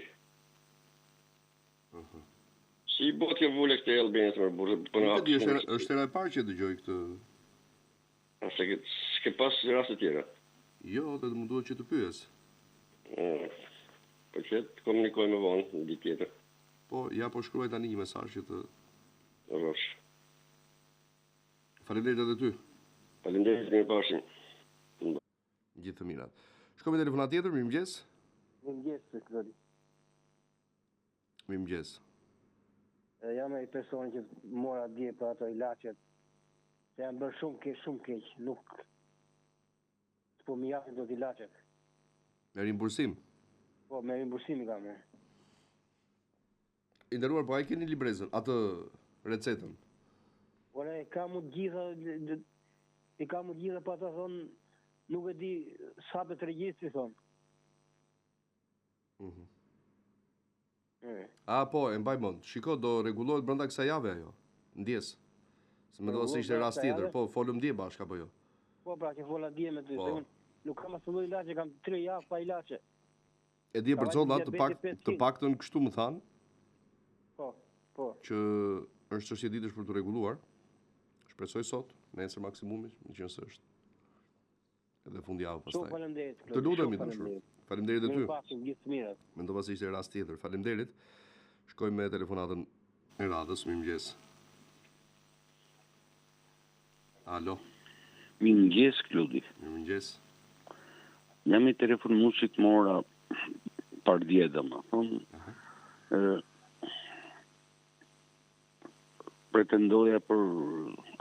Si i bëhet kjo vulë këtej Albanias më burrë, po Nuk e di, është hera, është hera e parë që e dëgjoj këtë. A se ke, s'ke pas raste tjera. Jo, dhe më duhet që të pyes. Mm. Po që të komunikoj më vonë, në ditë tjetër. Po, ja po shkruaj tani një mesazh që të Rrofsh. Faleminderit edhe ty. Faleminderit, mirëpafshim. Gjithë të mirat. Shkojmë me telefonat tjetër, mirëmëngjes. Mirëmëngjes, Klodi. Mirëmëngjes. E, Jam ai personi që mora dje për ato ilaçet. Se jam bërë shumë keq, shumë keq. Nuk s'po më japin dot ilaçet. Me rimbursim. Po, me rimbursim i kam. e. I nderuar, po a e keni librezën, atë recetën? Ore, e kam u të gjitha, d- d- i kam u të gjitha, po ata thonë, nuk e di s'hapet regjistri, thonë. Mhm. E. A, po, e mbaj mend. Shiko, do rregullohet brenda kësaj jave ajo. Ndjes. Se mendova se Rregullohet ishte brenda rast kësaj tjetër. jave? Po, folëm dje bashkë apo jo? Po, pra, që fola dje me ty, Po. se unë nuk kam asnjë lloj ilaçe, kam 3 javë pa ilaçe. E di e Ka përcolla vajtë të pak diabeti të 500. paktën kështu më thanë Po, po. që është çështje ditësh për të rregulluar. Shpresoj sot, nesër maksimumi, meqenëse është edhe fundjavë Shumë pastaj. faleminderit, Të lutem shumë i dashur. faleminderit. Faleminderit edhe ty. Mirëpafshim, gjithë të mirat. Mendova se ishte rast tjetër. Faleminderit. Shkojmë me telefonatën e radhës. Mirëmëngjes. Alo, Mirëmëngjes, Klodi. mirëmëngjes. Jam i telefonuesit mora pardje, domethënë. Ë pretendoja për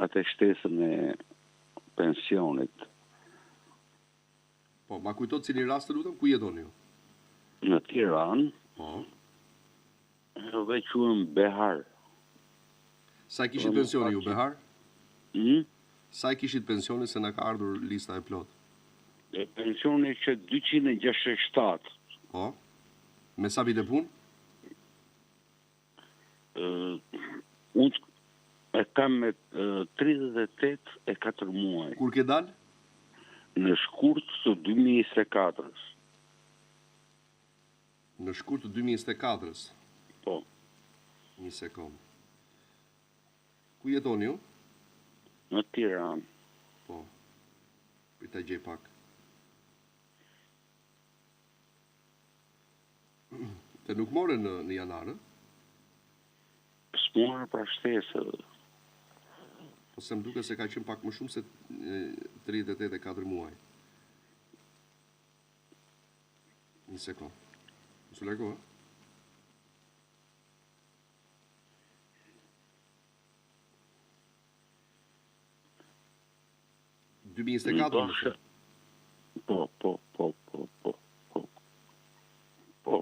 atë shtesën e pensionit Po, ma kujto cilin rast të lutem, ku jetoni ju? në Tiranë. Po. Dhe quhem Behar. Sa e kishit Po, pensionin ju, Behar? Hmm? Sa e kishit pensionin se na ka ardhur lista e plot? E pensioni që 267. Po. Me sa vite punë? Ë unë e kam me ë, 38 e 4 muaj. Kur ke dal? Në shkurt të 2024-s. Në shkurt të 2024-s. Po. Një sekond. Ku jetoni ju? Në Tiranë. Po. Prit ta gjej pak. Te nuk more në, në janar, ë? S'mora pra shtesë. Po se më duket se ka qenë pak më shumë se e, 38 e 4 muaj. Një sekond. Mos u largo, ë? 2024 më thënë. Po, po, po, po, po, po. Po.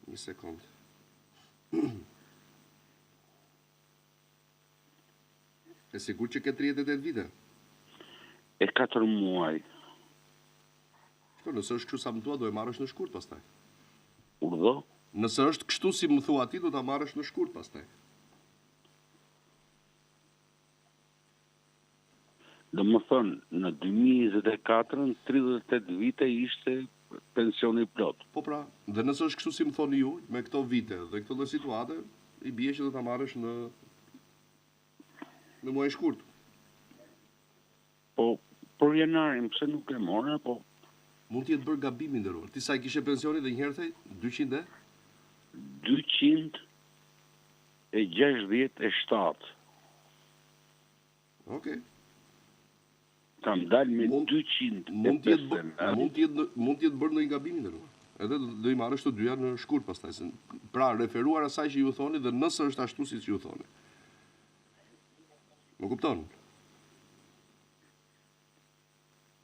Një sekond. E sigurt që ke 38 vite? E 4 muaj. Shiko, nëse është kështu sa më thua, do e marrësh në shkurt pastaj. Urdhëro? Nëse është kështu si më thua ti, do ta marrësh në shkurt pastaj. Domethënë, në 2024-ën, 38 vite ishte pensioni i plotë. Po pra, dhe nëse është kështu si më thoni ju, me këto vite dhe këto lloj situate, i bie që do ta marrësh në në muaj shkurt. Po, për janarin, pse nuk e mora, po... Mund të jetë bërë gabim i nderuar. Ti sa e kishe pensionin dhe një herë the? 200 e? 267. Okej. Kam dalë me 200 mund të jetë mund të jetë mund të jetë bërë ndonjë gabim i nderuar. Edhe do i marrësh të dyja në shkurt pastaj. Pra referuar asaj që ju thoni dhe nëse është ashtu siç ju thoni. Më kupton?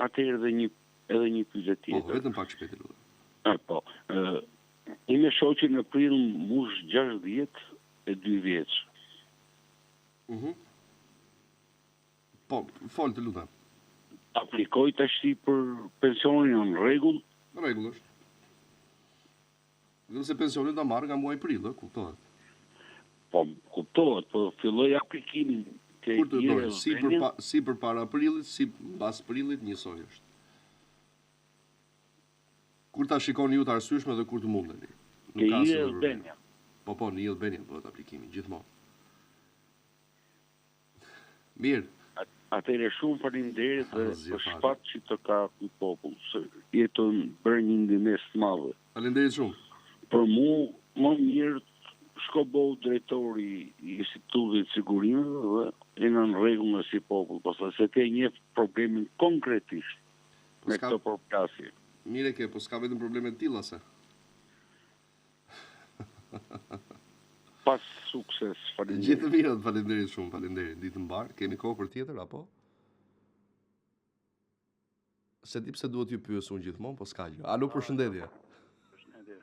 Atëherë edhe një edhe një pyetje po, tjetër. Po, vetëm pak shpejt lutem. A, po. Ë ime shoqe në prill mush 62 vjeç. Mhm. Po, fol të lutem. Aplikoj tashti për pensionin në rregull? Në rregull është. Vetëm se pensionin ta marrë nga muaji prill, ë, kuptohet. Po, kuptohet, po filloj aplikimin te Kur të dojë, si për pa, si përpara prillit, si mbas prillit, njësoj është. Kur ta shikoni ju të arsyeshme dhe kur të mundeni. Nuk ka asnjë problem. Po po, në e-Albania bëhet aplikimi gjithmonë. Mirë. Atëherë shumë faleminderit dhe është fat që të ka ky popull, se je tu bërë një ndihmesë të madhe. Faleminderit shumë. Për mu më mirë shko bëhu drejtori i Institutit të Sigurimeve dhe jena në rregull ne si popull, pastaj se ti e njeh problemin konkretisht po me këtë përplasje. Mirë e ke, po s'ka vetëm probleme të tilla se. Paç sukses, faleminderit. Gjithë të mirat, faleminderit shumë, faleminderit. Ditë të mbarë. Kemi kohë për tjetër apo? S'e di pse duhet t'ju pyes unë gjithmonë, po s'ka gjë. Alo, përshëndetje. Përshëndetje.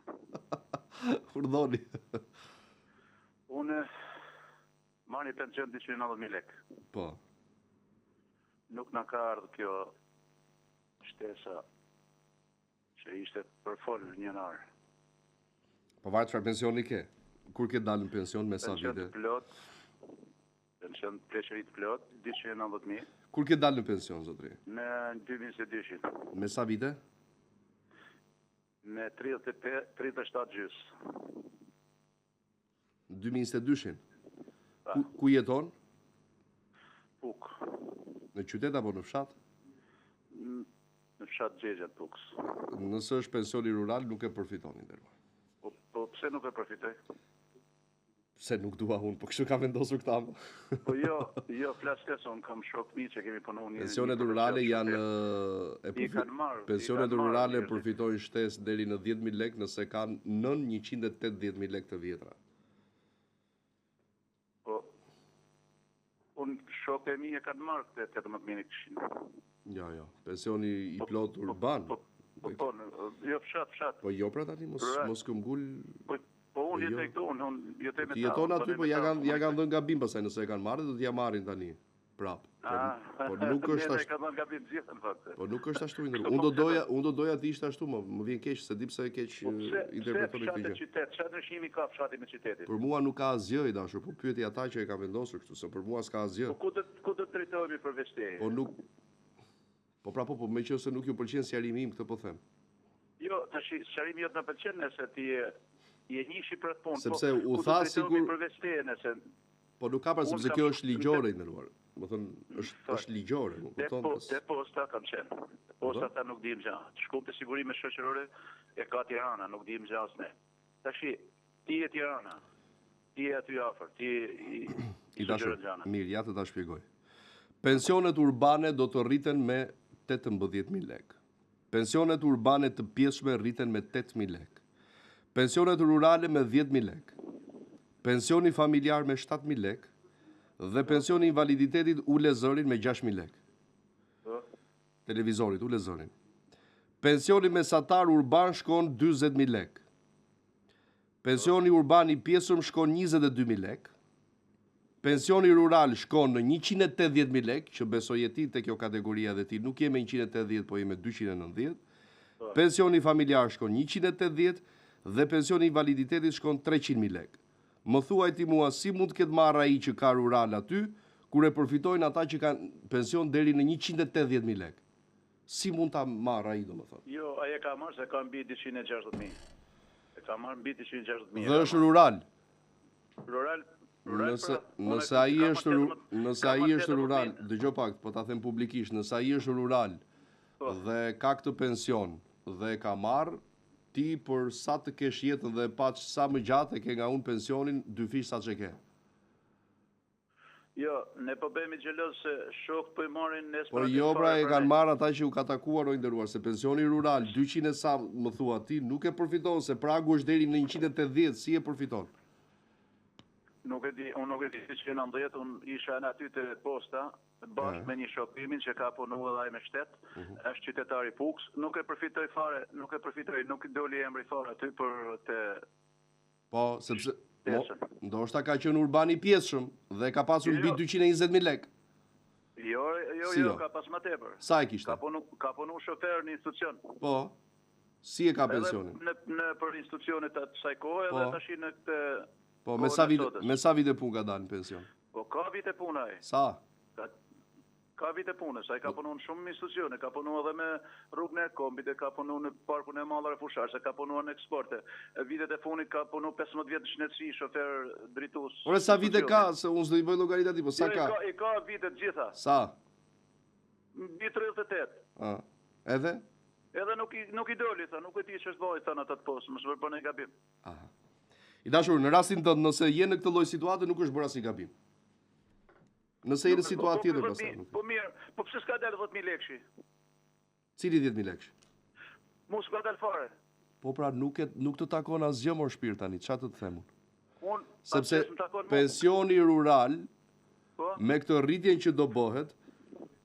Urdhoni. Unë marr një pension 290.000 lekë. Po. Nuk na ka ardhur kjo shtesa Që ishte përfol në janar. Po varet çfarë pensioni ke? Kur ke dalë në pension me sa vite? Pension të plot. Pension pleqëri të plot, 290.000. Kur ke dalë në pension zotri? Në 2022-shin. Me sa vite? Me 35, 37 gjys. 2022-shin. Ku, ku jeton? Pukë. Në qytet apo në fshat? Në fshat Gjegja të Pukës. Nëse është pensioni rural, nuk e përfiton i nderuar. Po, po pse nuk e përfitoj? Se nuk dua unë, po kështu ka vendosur këta. Po jo, jo, flas se unë kam shok mi që kemi punu një... Pensionet rurale janë... E përfi... marrë, pensionet rurale përfitojnë shtesë deri në 10.000 lekë nëse kanë nën 180.000 lekë të vjetra. Po, unë shokët e mi e kanë marrë këtë 18.100. Jo, jo, pensioni i po, plot po, urban. Po, po, po, jo fshat, fshat. Po jo pra tani mos mos këmbgul. Po, po unë jo. jetoj këtu, unë unë jetoj me ta. Jeton aty, po ja kanë ja kanë dhënë gabim pastaj nëse e kanë marrë do t'ia marrin tani. Prap. Po, ah, po nuk është ashtu. Ka dhënë gabim gjithë në fakt. Po nuk është ashtu i nderuar. Unë do doja, unë do doja të ishte ashtu, më më vjen keq se di pse e keq po interpretoni këtë gjë. Qytet, çfarë ndryshimi ka fshati me qytetin? Për mua nuk ka asgjë i dashur, po pyeti ata që e kanë vendosur kështu, se për mua s'ka asgjë. Po ku do ku do të drejtohemi përveç teje? Po nuk Po pra po, po meqenëse nuk ju pëlqen sqarimi im, këtë po them. Jo, tash sqarimi jot na pëlqen nëse ti je je njëshi për atë punë. Po, Sepse u tha sikur përveç teje nëse Po nuk ka pra sepse kjo është ligjore i nderuar. Domethënë është është ligjore, më kupton? Po, te posta kam qenë. Te posta tha nuk dim gjë. Shkum te sigurime shoqërore e ka Tirana, nuk dim gjë as ne. Tashi ti je Tirana. Ti je aty afër, ti i I dashur. Mirë, ja të ta shpjegoj. Pensionet urbane do të rriten me 18.000 lekë. Pensionet urbane të pjesshme rriten me 8.000 lekë. Pensionet rurale me 10.000 lekë. Pensioni familjar me 7.000 lekë dhe pensioni i invaliditetit ule zërin me 6.000 lekë. Po. Televizorit ule zërin. Pensioni mesatar urban shkon 40.000 lekë. Pensioni urban i pjesshëm shkon 22.000 lekë. Pensioni rural shkon në 180.000 lekë, që besoj je ti te kjo kategoria dhe ti nuk je me 180, po je me 290. Po. Pensioni familjar shkon 180 dhe pensioni i invaliditetit shkon 300.000 lekë. Më thuaj ti mua si mund të ketë marrë ai që ka rural aty, kur e përfitojnë ata që kanë pension deri në 180.000 lekë. Si mund ta marrë ai domethënë? Jo, ai e ka marrë se ka mbi 260.000. E ka marrë mbi 260.000. Dhe është rural. Rural, rural Nëse pra, unë nëse e- ai ka është marrë ru, 18 nëse ka ai marrë është rural, 18.000. dëgjoj pak, po ta them publikisht, nëse ai është rural Po. dhe ka këtë pension dhe e ka marr, ti për sa të kesh jetën dhe paç sa më gjatë e ke nga unë pensionin dyfish sa ç'e ke. Jo, ne po bëhemi xheloz se shokët po i marrin ne Po s'po jo pra e fare për kanë ne. marrë ata që u ka takuar o i nderuar se pensioni rural 200 e sa më thua ti nuk e përfiton se pragu është deri në 180, si e përfiton? Nuk e di, unë nuk e di 290, unë isha në aty te posta bashkë me një shokimin që ka punu edhe ai me shtet, Mhm. është qytetar i Pukës, nuk e përfitoi fare, nuk e përfitoi, nuk i doli emri fare aty për te Po, sepse mo, Pjesën. ndoshta ka qenë urban i pjesshëm dhe ka pasur mbi Jo. 220.000 lekë. Jo, jo, Si jo, jo? ka pas më tepër. Sa e kishte? Ka punu, ka punu shofer në institucion. Po. Si e ka Edhe pensionin? në në për institucionet atë saj kohe edhe Po. tash në këtë Po, me kohën sa e vite, sotës. me sa vite punë ka dalë në pension? Po ka vite puna ai. Sa? Ka, ka vite punës, ai ka Po. punu në shumë institucione, ka punu edhe me rrugën e kombit, e ka punu në parkun e mallrave fusharse, ka punuar në eksporte. E Vitet e fundit ka punu 15 vjet në shëndetësi, shofer drejtues. Ore sa vite ka, institucioni. se unë s'do i bëj llogarit aty, po sa Jo, i ka? ka? I ka vite të gjitha. Sa? Mbi 38. A. Edhe? Edhe nuk i nuk i doli, tha, nuk e di ç'është bëj, thanë ata të postë, mos më bëni gabim. Aha. I dashur, në rastin tënd, nëse je në këtë lloj situate, nuk është bërë asnjë gabim. Nëse je në Nuk- situatë po, tjetër po, pastaj. Po, nuk- po mirë, po pse s'ka dalë 10000 lekëshi? Cili 10000 lekësh? Mu s'ka dalë fare. Po pra nuk e nuk të takon asgjë mor shpirt tani, çfarë të të them unë? Unë Sepse s'më takon mua. pensioni rural Po? me këtë rritjen që do bëhet,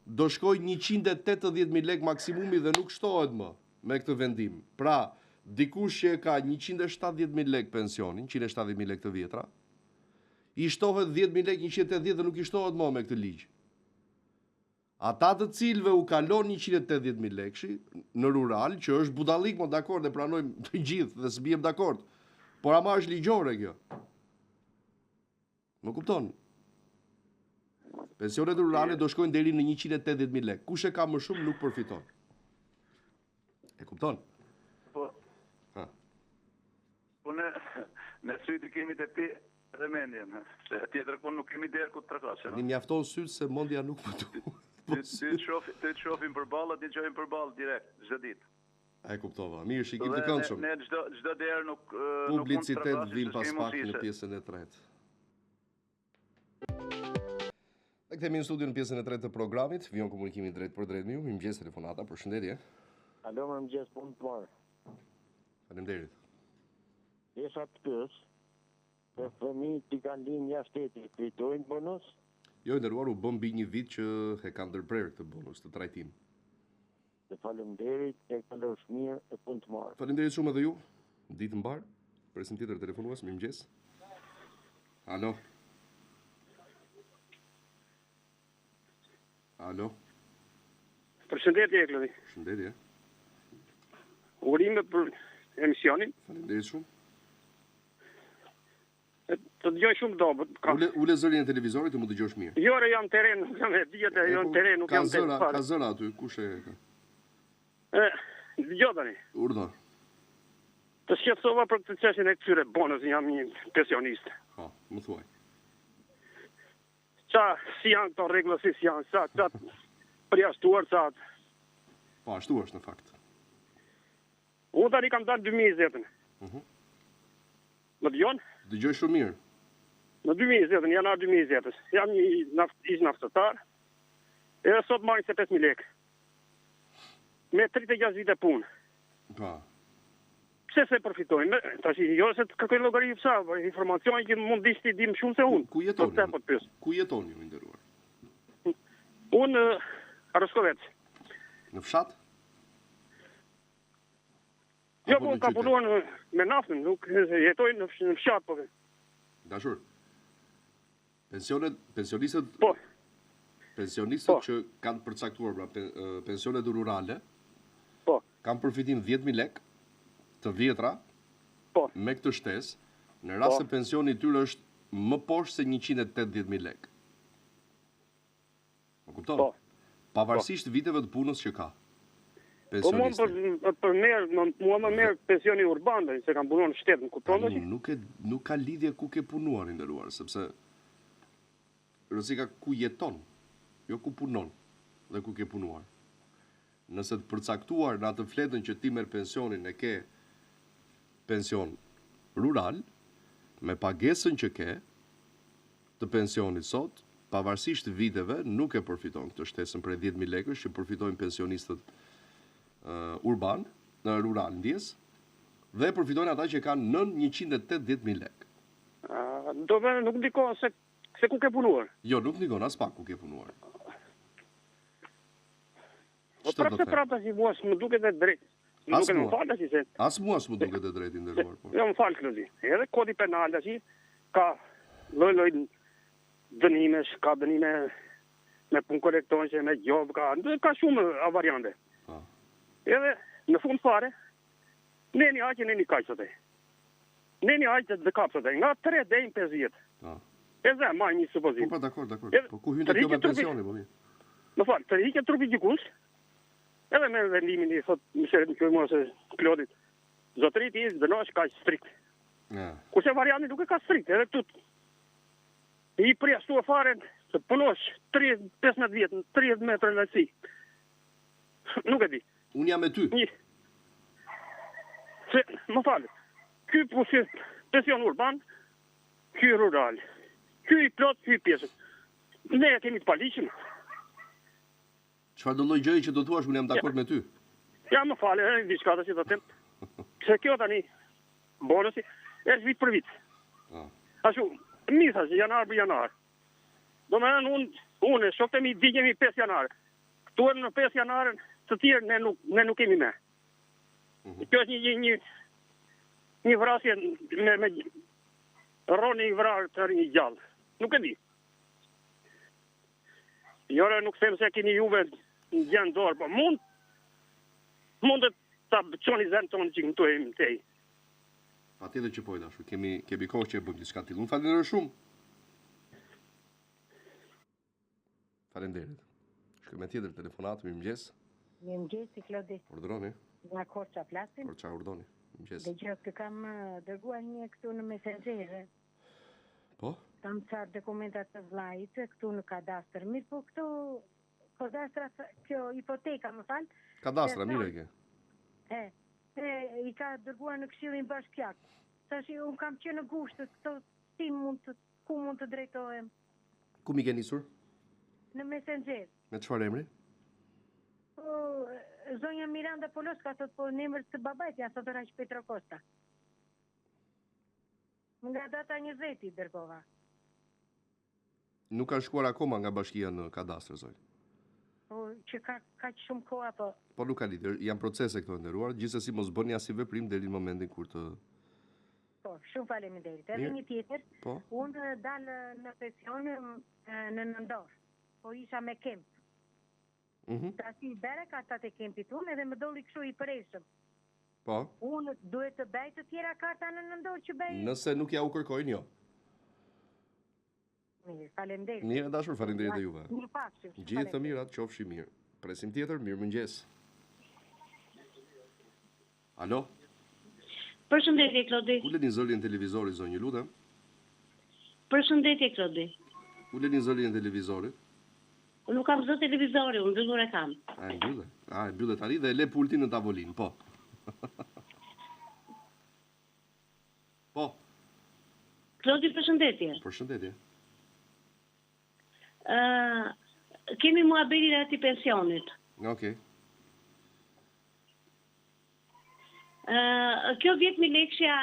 do shkoj 180.000 lek maksimumi dhe nuk shtohet më me këtë vendim. Pra, dikush që e ka 170.000 lek pensionin, 170.000 lek të vjetra, i shtohet 10.000 lek 180 dhe nuk i shtohet më me këtë ligj. Ata të cilëve u kalon 180.000 lekshi në rural, që është budallik, mo dakord, e pranojmë të gjithë dhe s'biem dakord. Por ama është ligjore kjo. Më kupton? Pensionet rurale do shkojnë deri në 180.000 lekë. Kush e ka më shumë nuk përfiton. E kupton? Po. Ha. Po ne ne sytë i kemi te pi dhe mendjen, se tjetër ku nuk kemi derë ku të trakasim. Ni mjafton sytë se mendja nuk më duhet. Po Ty ty të shohim, ty të shohim përballë, të dëgjojmë përballë direkt çdo ditë. E kuptova. Mirë, shikim Dhe të këndshëm. Ne, ne çdo çdo derë nuk ë, nuk mund të Publicitet trakasim, vim se pas s'kemi pak mundësi në se- pjesën e tretë. Ne kthehemi në studio në pjesën e tretë të programit. Vijon komunikimi drejt për drejt me ju. Mirëmëngjes telefonata, përshëndetje. Alo, mirëmëngjes, punë të mbarë. Faleminderit. Desha të pyes, për fëmijët që kanë lind jashtë shtetit, fitojnë bonus? Jo i nderuar, u bë mbi një vit që e kanë ndërprerë këtë bonus të trajtim. Të faleminderit, e kalosh mirë e punë të mbarë. Faleminderit shumë edhe ju. Ditë mbar. Presim tjetër telefonues, mirëmëngjes. Alo. Alo. Përshëndetje Eklodi. Përshëndetje. Urime për emisionin. Faleminderit shumë. E, Të dëgjoj shumë dobët. Ka... Ule ule zërin e televizorit të më dëgjosh mirë. Jo, re, jam terren, nuk jam e dihet, E, jo po, në terren, nuk ka jam zëra, terren. ka zëra aty, kush e ka? E, dëgjoj tani. Urdhër. Të shqetësova për këtë çështjen e këtyre bonus, jam një pensionist. Po, më thuaj. Qa, si janë këto rregulla, si si janë, sa, qa përjashtuar, sa. Po, ashtu është në fakt. Unë tani kam dalë 2020-ën. Mhm. Më dëgjon? Dëgjoj shumë mirë. Në 2020-ën, janar 2020-ës. Jam një naft, ish naftëtar. Edhe sot marrin 25000 lekë. Me 36 vite punë. Po. Pse s'e përfitojnë? Me, tash jo se të kërkoj llogari pse, po informacion që mund dish ti di më shumë se unë. Ku jetoni? Po, po të pyes. Ku jetoni ju i nderuar? Unë në Roskovec. Në fshat? Jo, po kam punuar në, me naftën, nuk jetoj në, në fshat po. Dashur. Pensionet, pensionistët po. Pensionistët po. që kanë përcaktuar pra pensionet rurale, po. kanë përfitim 10000 lekë të vjetra. Po. Me këtë shtesë, në rast po. se pensioni i tyre është më poshtë se 180000 lekë. Më kupton? Po. Pavarësisht po. viteve të punës që ka. Po mua për për merr, mua më merr pensioni urban, se kam punuar në shtet, më kupton tash? Nuk e nuk ka lidhje ku ke punuar i nderuar, sepse rëndësi ka ku jeton, jo ku punon dhe ku ke punuar. Nëse të përcaktuar në atë fletën që ti merr pensionin e ke pension rural, me pagesën që ke të pensionit sot, pavarësisht viteve, nuk e përfiton këtë shtesën prej 10.000 lekësh që përfitojnë pensionistët uh, urban, në rural ndjesë, dhe përfitojnë ata që kanë nën 180.000 lekë. Uh, do të nuk ndikon se se ku ke punuar. Jo, nuk ndikon as pak ku ke punuar. Po prapë se prapë tash mua s'më duket e drejtë. Më duket më fal tash se. As mua s'më duket e drejtë i nderuar po. Jo, më fal Klodi. Edhe kodi penal tash ka lloj-lloj dënimesh, ka dënime me punë korrektonjse, me gjobë, ka, ka shumë variante. Po. Edhe në fund fare, neni aq e neni kaq thotë. Neni aq të të kap thotë, nga 3 deri në 5 vjet. Po. E zë, marr një supozim. Po, po, dakor, dakor. Po ku hyn kjo me pensionin, po mirë. Më fal, tërhiqet trupi gjykues. Edhe me vendimin i thot, më seret më quaj mua se Klodit. Zotëri ti dënohesh kaq strikt. Ja. Kurse varianti nuk e ka strikt, edhe këtu i përjashtua fare të punosh 30 15 vjet në 30 metra lartësi. Nuk e di. Unë jam me ty. Një. Se, më fal. Ky pusi pension urban, ky rural. Ky i plot, ky i pjesë. Ne e kemi të paligjshëm. Çfarë do lloj gjëje që do thuash, unë jam dakord me ty. Ja, më fal, edhe diçka tash do të them. Se kjo tani bonusi është vit për vit. Po. Ashtu, mi thash, janar për janar. Do me thënë unë, unë e shokët e mi digjemi 5 janar. Këtu në 5 janar të tjerë ne nuk ne nuk kemi më. Mm -hmm. Kjo është një një një një vrasje me me rroni i vrarë të rrini gjallë. Nuk e di. Jo, nuk them se keni juve në gjë në dorë, po mund mund të ta çoni zërin tonë që këtu e më tej. Patjetër që po i dashur, kemi kemi kohë që e bëjmë diçka të tillë. Unë falenderoj shumë. Faleminderit. Shkojmë me tjetër telefonatë, mirëmëngjes. Mirëmëngjes, Klodi. Urdhëroni. Nga Korça flasim. Korça urdhëroni. Mirëmëngjes. Dëgjo, të kam eh, dërguar një këtu në Messenger. Po? Kam ca dokumenta të vllait këtu në kadastër. Mirë, po këtu kadastra, kjo hipoteka, më fal. Kadastra, mirë e ke. E, e, i ka dërguar në këshillin bashkiak. Tash unë kam që në gusht, këto si mund të ku mund të drejtohem? Ku m'i ke nisur? Në Messenger. Me çfarë emri? Po, zonja Miranda Poloska thot po në emër të babait ja thot Raq Petro Kosta. Nga data 20 i dërgova. Nuk ka shkuar akoma nga bashkia në kadastër, zonjë. Po, që ka kaq shumë kohë apo? Po nuk ka lidhje, janë procese këto e nderuar, gjithsesi mos bëni asnjë veprim deri në momentin kur të Po, shumë faleminderit. Edhe një tjetër. Po. Unë dal në pension në nëntor. Po isha me kemp. Mm -hmm. Tash i bëra kartat e kempit unë edhe më doli kështu i përhershëm. Po. Unë duhet të bëj të tjera karta në nëntor që bëj. Nëse nuk ja u kërkojnë, jo. Mirë, faleminderit. Mirë, dashur, faleminderit dhe juve. Mirupafshim. Gjithë të mirat, qofshi mirë. Presim tjetër, mirëmëngjes. Alo? Përshëndetje Klodi. Uleni zërin e televizorit zonjë, lutem. Përshëndetje Klodi. Uleni zërin e televizorit. Unë nuk kam zë televizori, unë mbyllur e kam. A e mbylle? A e mbylle tani dhe e le pultin në tavolinë, po. po. Klodi, përshëndetje. Përshëndetje. Ë, uh, Kemi muhabetin e atij pensionit. Okej. Ë, kjo 10000 lekëshja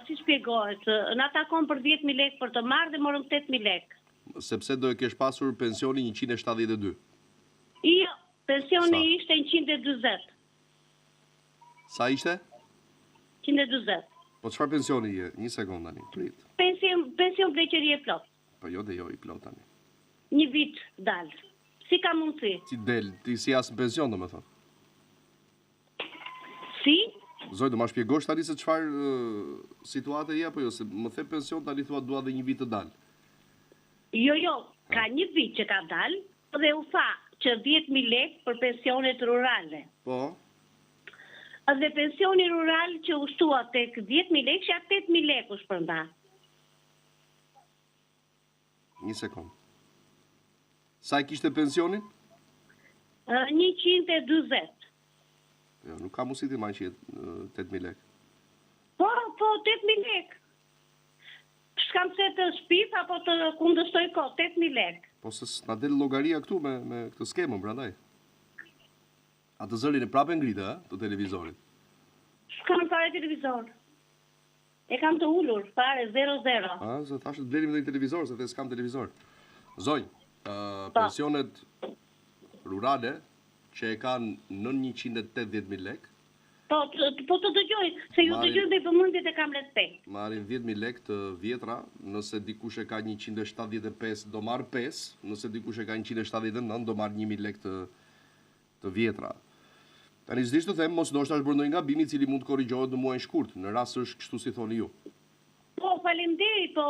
si shpjegohet? Na takon për 10000 lekë për të marrë dhe morëm 8000 lekë. Sepse do e kesh pasur pensionin 172. Jo, pensioni ishte 140. Sa ishte? 140. Po çfarë pensioni je? Një sekond tani, prit. Pension pension pleqërie e plot. Po jo dhe jo i plot tani. Një vit dal. Si ka mundësi? Si del, ti si as në pension domethënë. Si? Zonjë, do ma shpjegosh tani se çfarë situate je apo jo, se më the pension tani thua dua dhe një vit të dal. Jo, jo, ka një vit që ka dal dhe u tha që 10000 lekë për pensionet rurale. Po. Dhe pensioni rural që u shtua tek 10000 lekë, ja 8000 lekë u shpërnda. Një sekond. Sa e kishte pensionin? 140. Jo, nuk ka mundësi ti marrë që 8000 lekë. Po, po, 8000 lekë. S'kam pse të shpif apo të kundërshtoj kot, 8000 lekë. Po se s'na del llogaria këtu me me këtë skemën, prandaj. Atë zërin e prapë e ngrite, ë, të televizorit. S'kam fare televizor. E kam të ulur, fare, zero zero. A, se thashë të blenim edhe një televizor, se the s'kam televizor. Zonjë, uh, pensionet rurale që e kanë nën 180.000 lekë, Po, të, po të dëgjoj, se ju dëgjoj me vëmendje dhe kam respekt. Marrin 10.000 lekë të vjetra, nëse dikush e ka 175 do marrë 5, nëse dikush e ka 179 do marrë 1.000 lekë të të vjetra. Tani s'di ç'të them, mos ndoshta është bërë ndonjë gabim i cili mund të korrigjohet në muajin shkurt, në rast se është kështu si thoni ju. Po, faleminderit, po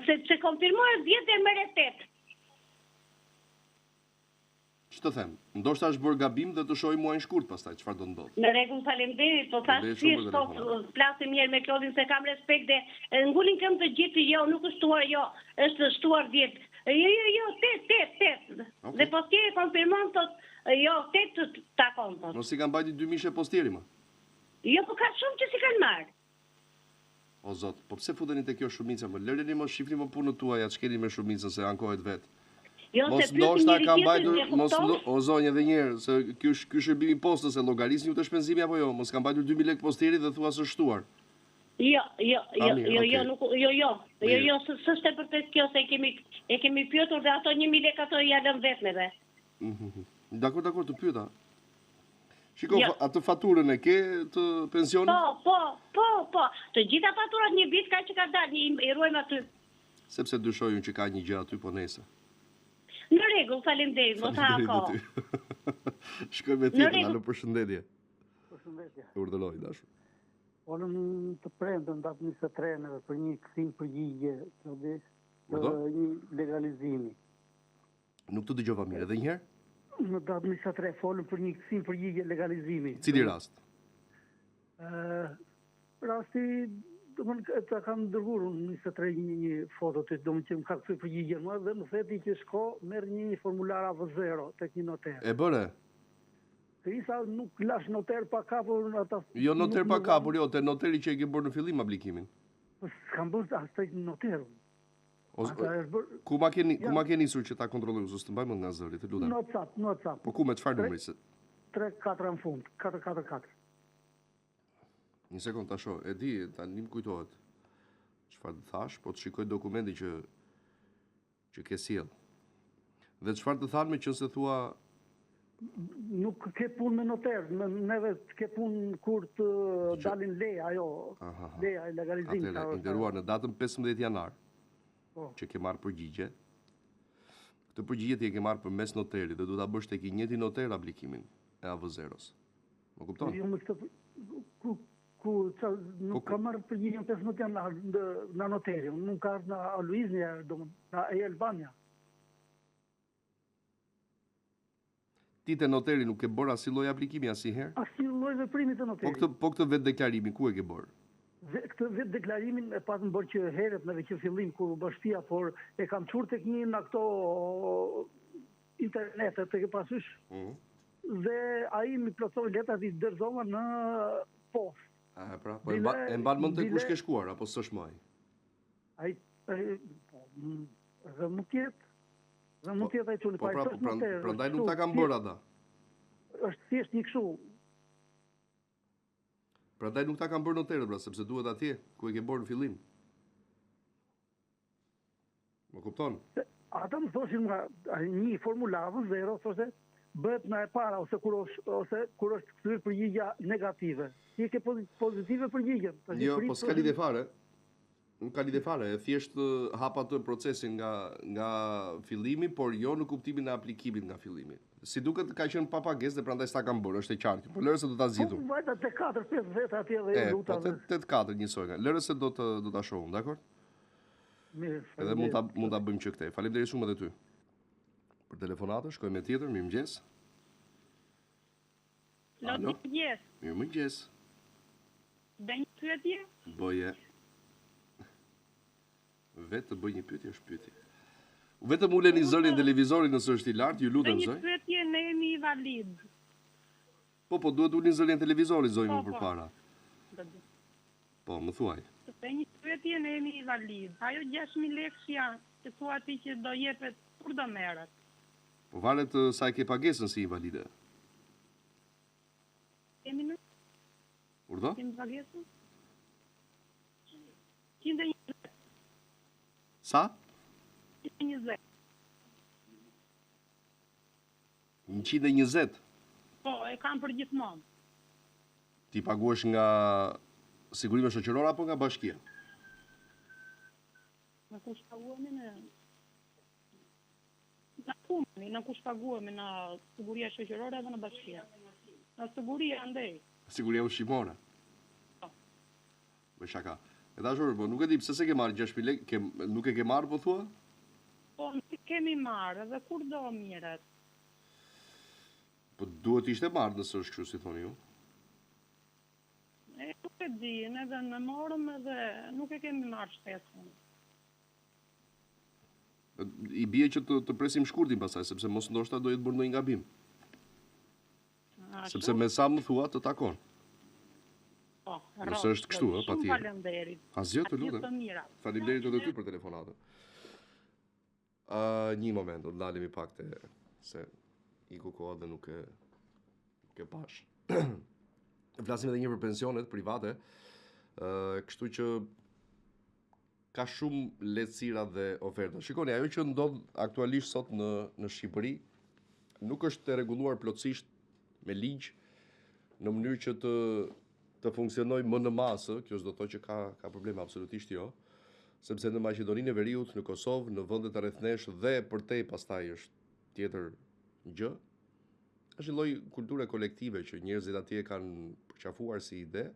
se konfirmohet 10 dhe merr 8. Ç'të them, ndoshta është bërë gabim dhe të shohim muajin shkurt pastaj çfarë do ndodhë. Në rregull, faleminderit, po thashë thjesht po flasim një herë me Klodin se kam respekt dhe ngulin këmbë të gjithë, jo, nuk është shtuar, jo, është shtuar 10. Jo, jo, jo, 8, 8, 8. Okay. Dhe postieri konfirmon thot, jo, 8 të takon thot. Mos i kanë mbajtur dy mishe postieri më. Jo, po ka shumë që s'i kanë marrë. O zot, po pse futeni te kjo shumica më? Lëreni më shifni më punët tuaja, ç'keni me shumicën se ankohet vet. Jo, mos ndoshta ka mbajtur, mos ndo, o zonjë edhe një herë, se ky është ky shërbimi i postës e llogarisni ju te shpenzimi apo jo? Mos ka mbajtur 2000 lekë postieri dhe thua s'është shtuar. Jo, jo, jo, jo, jo, nuk, jo, jo, jo, jo, s'është e vërtetë kjo se e kemi, e kemi pyetur dhe ato 1000 lekë ato ia lëmë vetë neve. Mhm. Dakor, dakor, të pyeta. Shiko, jo. atë faturën e ke të pensionit? Po, po, po, po. Të gjitha faturat një vit ka që ka dalë, i, i ruajmë aty. Sepse dyshoj unë që ka një gjë aty, po nejse. Në rregull, faleminderit, mos ha kohë. Shkoj me tjetrin, alo përshëndetje. Përshëndetje. Urdhëro i dashur. Folëm të premten datë 23 neve për një kthim përgjigje të dhe të një legalizimi. Nuk të dëgjova mirë, edhe një herë? Në datë 23 folëm për një kthim përgjigje legalizimi. Cili rast? Ë rasti, domethënë ta kam dërguar unë 23 një, një foto të domethënë që më ka kthyer përgjigjen më dhe më the ti që shko merr një formular AV0 tek një noter. E bëre? Krisa nuk lash noter pa kapur ata. Jo noter pa kapur, jo, te noteri që e ke bërë në fillim aplikimin. Po s'kam bërë as tek noter. O, Ata është bërë Ku ma ke ku ma ke nisur që ta kontrolloj, s'të mbaj mend nga zëri, të lutem. Në WhatsApp, në WhatsApp. Po ku me çfarë numri se? 3 4 në fund, 4 4 4. Një sekond ta shoh, e di, tani më kujtohet. Çfarë të thash, po të shikoj dokumentin që Që ke sjell. Dhe çfarë të thanë meqenëse thua Nuk ke punë me noter, me neve ke punë kur të dalin leja, ajo, leja e legalizimit. Atëherë, i nderuar, në datën 15 janar, po. që ke marrë përgjigje, këtë përgjigje ti e ke marrë përmes noterit dhe duhet ta bësh tek i njëjti noter aplikimin e AV0-s. Më kupton? Jo, më këtë, ku, Ku ça, nuk po, kam marrë përgjigjen 15 janar nga noteri, unë nuk ka ardhur nga Aluizni, domethënë nga e-Albania. Ti te noteri nuk ke bërë asnjë lloj aplikimi asnjëherë? Asnjë lloj veprimi te noteri. Po këtë po këtë vetëdeklarimin ku e ke bërë? Dhe, këtë vetëdeklarimin e patëm bërë që herët neve që fillim kur u bë shtëpia, por e kam çuar tek një nga këto internetet, e ke parasysh? Mm -hmm. Dhe ai m'i plotësoi letrat i dorëzova në postë. A, pra, po e mban, e mban mend te kush ke shkuar apo s'është më ai? Ai po, dhe mund të jetë. Dhe mund të jetë ai çuni, po, pra, po, pra, prandaj nuk ta kanë bërë ata. Është thjesht një kështu. Prandaj nuk ta kanë bërë noterët, pra, sepse duhet atje ku e ke bërë në fillim. Më kupton? Ata më thoshin nga një formular zero, thoshte bëhet nga e para ose kur është ose kur është kthyer përgjigja negative. Ti e ke pozitive përgjigjen. Jo, po s'ka lidhje fare. Nuk ka lidhje fare, e thjesht hap atë procesin nga nga fillimi, por jo në kuptimin e aplikimit nga fillimi. Si duket ka qenë pa pagesë dhe prandaj s'ta kanë bërë, është e qartë. Po lëre se do ta zgjidhim. Po vajta te 4 5 veta atje dhe u luta. Po 8 4 njësoj. Lëre se do të do ta shohim, dakor? Mirë, Edhe mund ta mund ta bëjmë që këtej. Faleminderit shumë edhe ty. Për telefonatën, shkojmë me tjetër, mirëmëngjes. Alo. Mirëmëngjes. Mirëmëngjes. Bëj një pyetje? Bëje. Vetë të bëj një pyetje është pyetje. Vetëm uleni zërin televizorit nëse është i lartë, ju lutem zoj. Bëj një pyetje, ne jemi invalid. Po, po, duhet ulni zërin televizorit zonjë më po, po. përpara. Po, më thuaj. Të bëj një pyetje, ne jemi invalid. Ajo 6000 lekëshja që thua ti që do jepet, kur do merret? Po varet sa e ke pagesën si invalide. Kemi në? Urdhë? Kemi pagesën? 120. Sa? 120. 120? Po, e kam për gjithmonë. Ti paguhesh nga sigurime shoqërore apo nga bashkia? Nga kush paguhemi ne? Nga ku, nga kush paguhemi në siguria shoqërore apo në bashkia? Nga siguria andej. Siguria ushqimore. Po. Bëj shaka. E dashur, po nuk e di pse s'e ke marrë 6000 lekë, ke nuk e ke marrë po thua? Po, nuk e kemi marrë, edhe kur do merret. Po duhet të ishte marrë nëse është kështu si thoni ju. E nuk e di, neve ne morëm edhe nuk e kemi marrë shtesën. I bie që të, të presim shkurtin pastaj, sepse mos ndoshta do jetë bërë ndonjë gabim. Sepse me sa më thua të takon. Po, Nëse është kështu, ë, patjetër. Faleminderit. Asgjë të lutem. Faleminderit edhe ty për telefonatën. Ë, një moment, do të ndalemi pak te se iku koha dhe nuk e nuk e pash. Flasim edhe një për pensionet private. Ë, kështu që ka shumë lehtësira dhe oferta. Shikoni, ajo që ndodh aktualisht sot në në Shqipëri nuk është e rregulluar plotësisht me ligj në mënyrë që të të funksionojë më në masë, kjo s'do të thotë që ka ka probleme absolutisht jo, sepse në Maqedoninë e Veriut, në Kosovë, në vendet rreth nesh dhe përtej pastaj është tjetër gjë. Është një lloj kulture kolektive që njerëzit atje kanë përqafuar si ide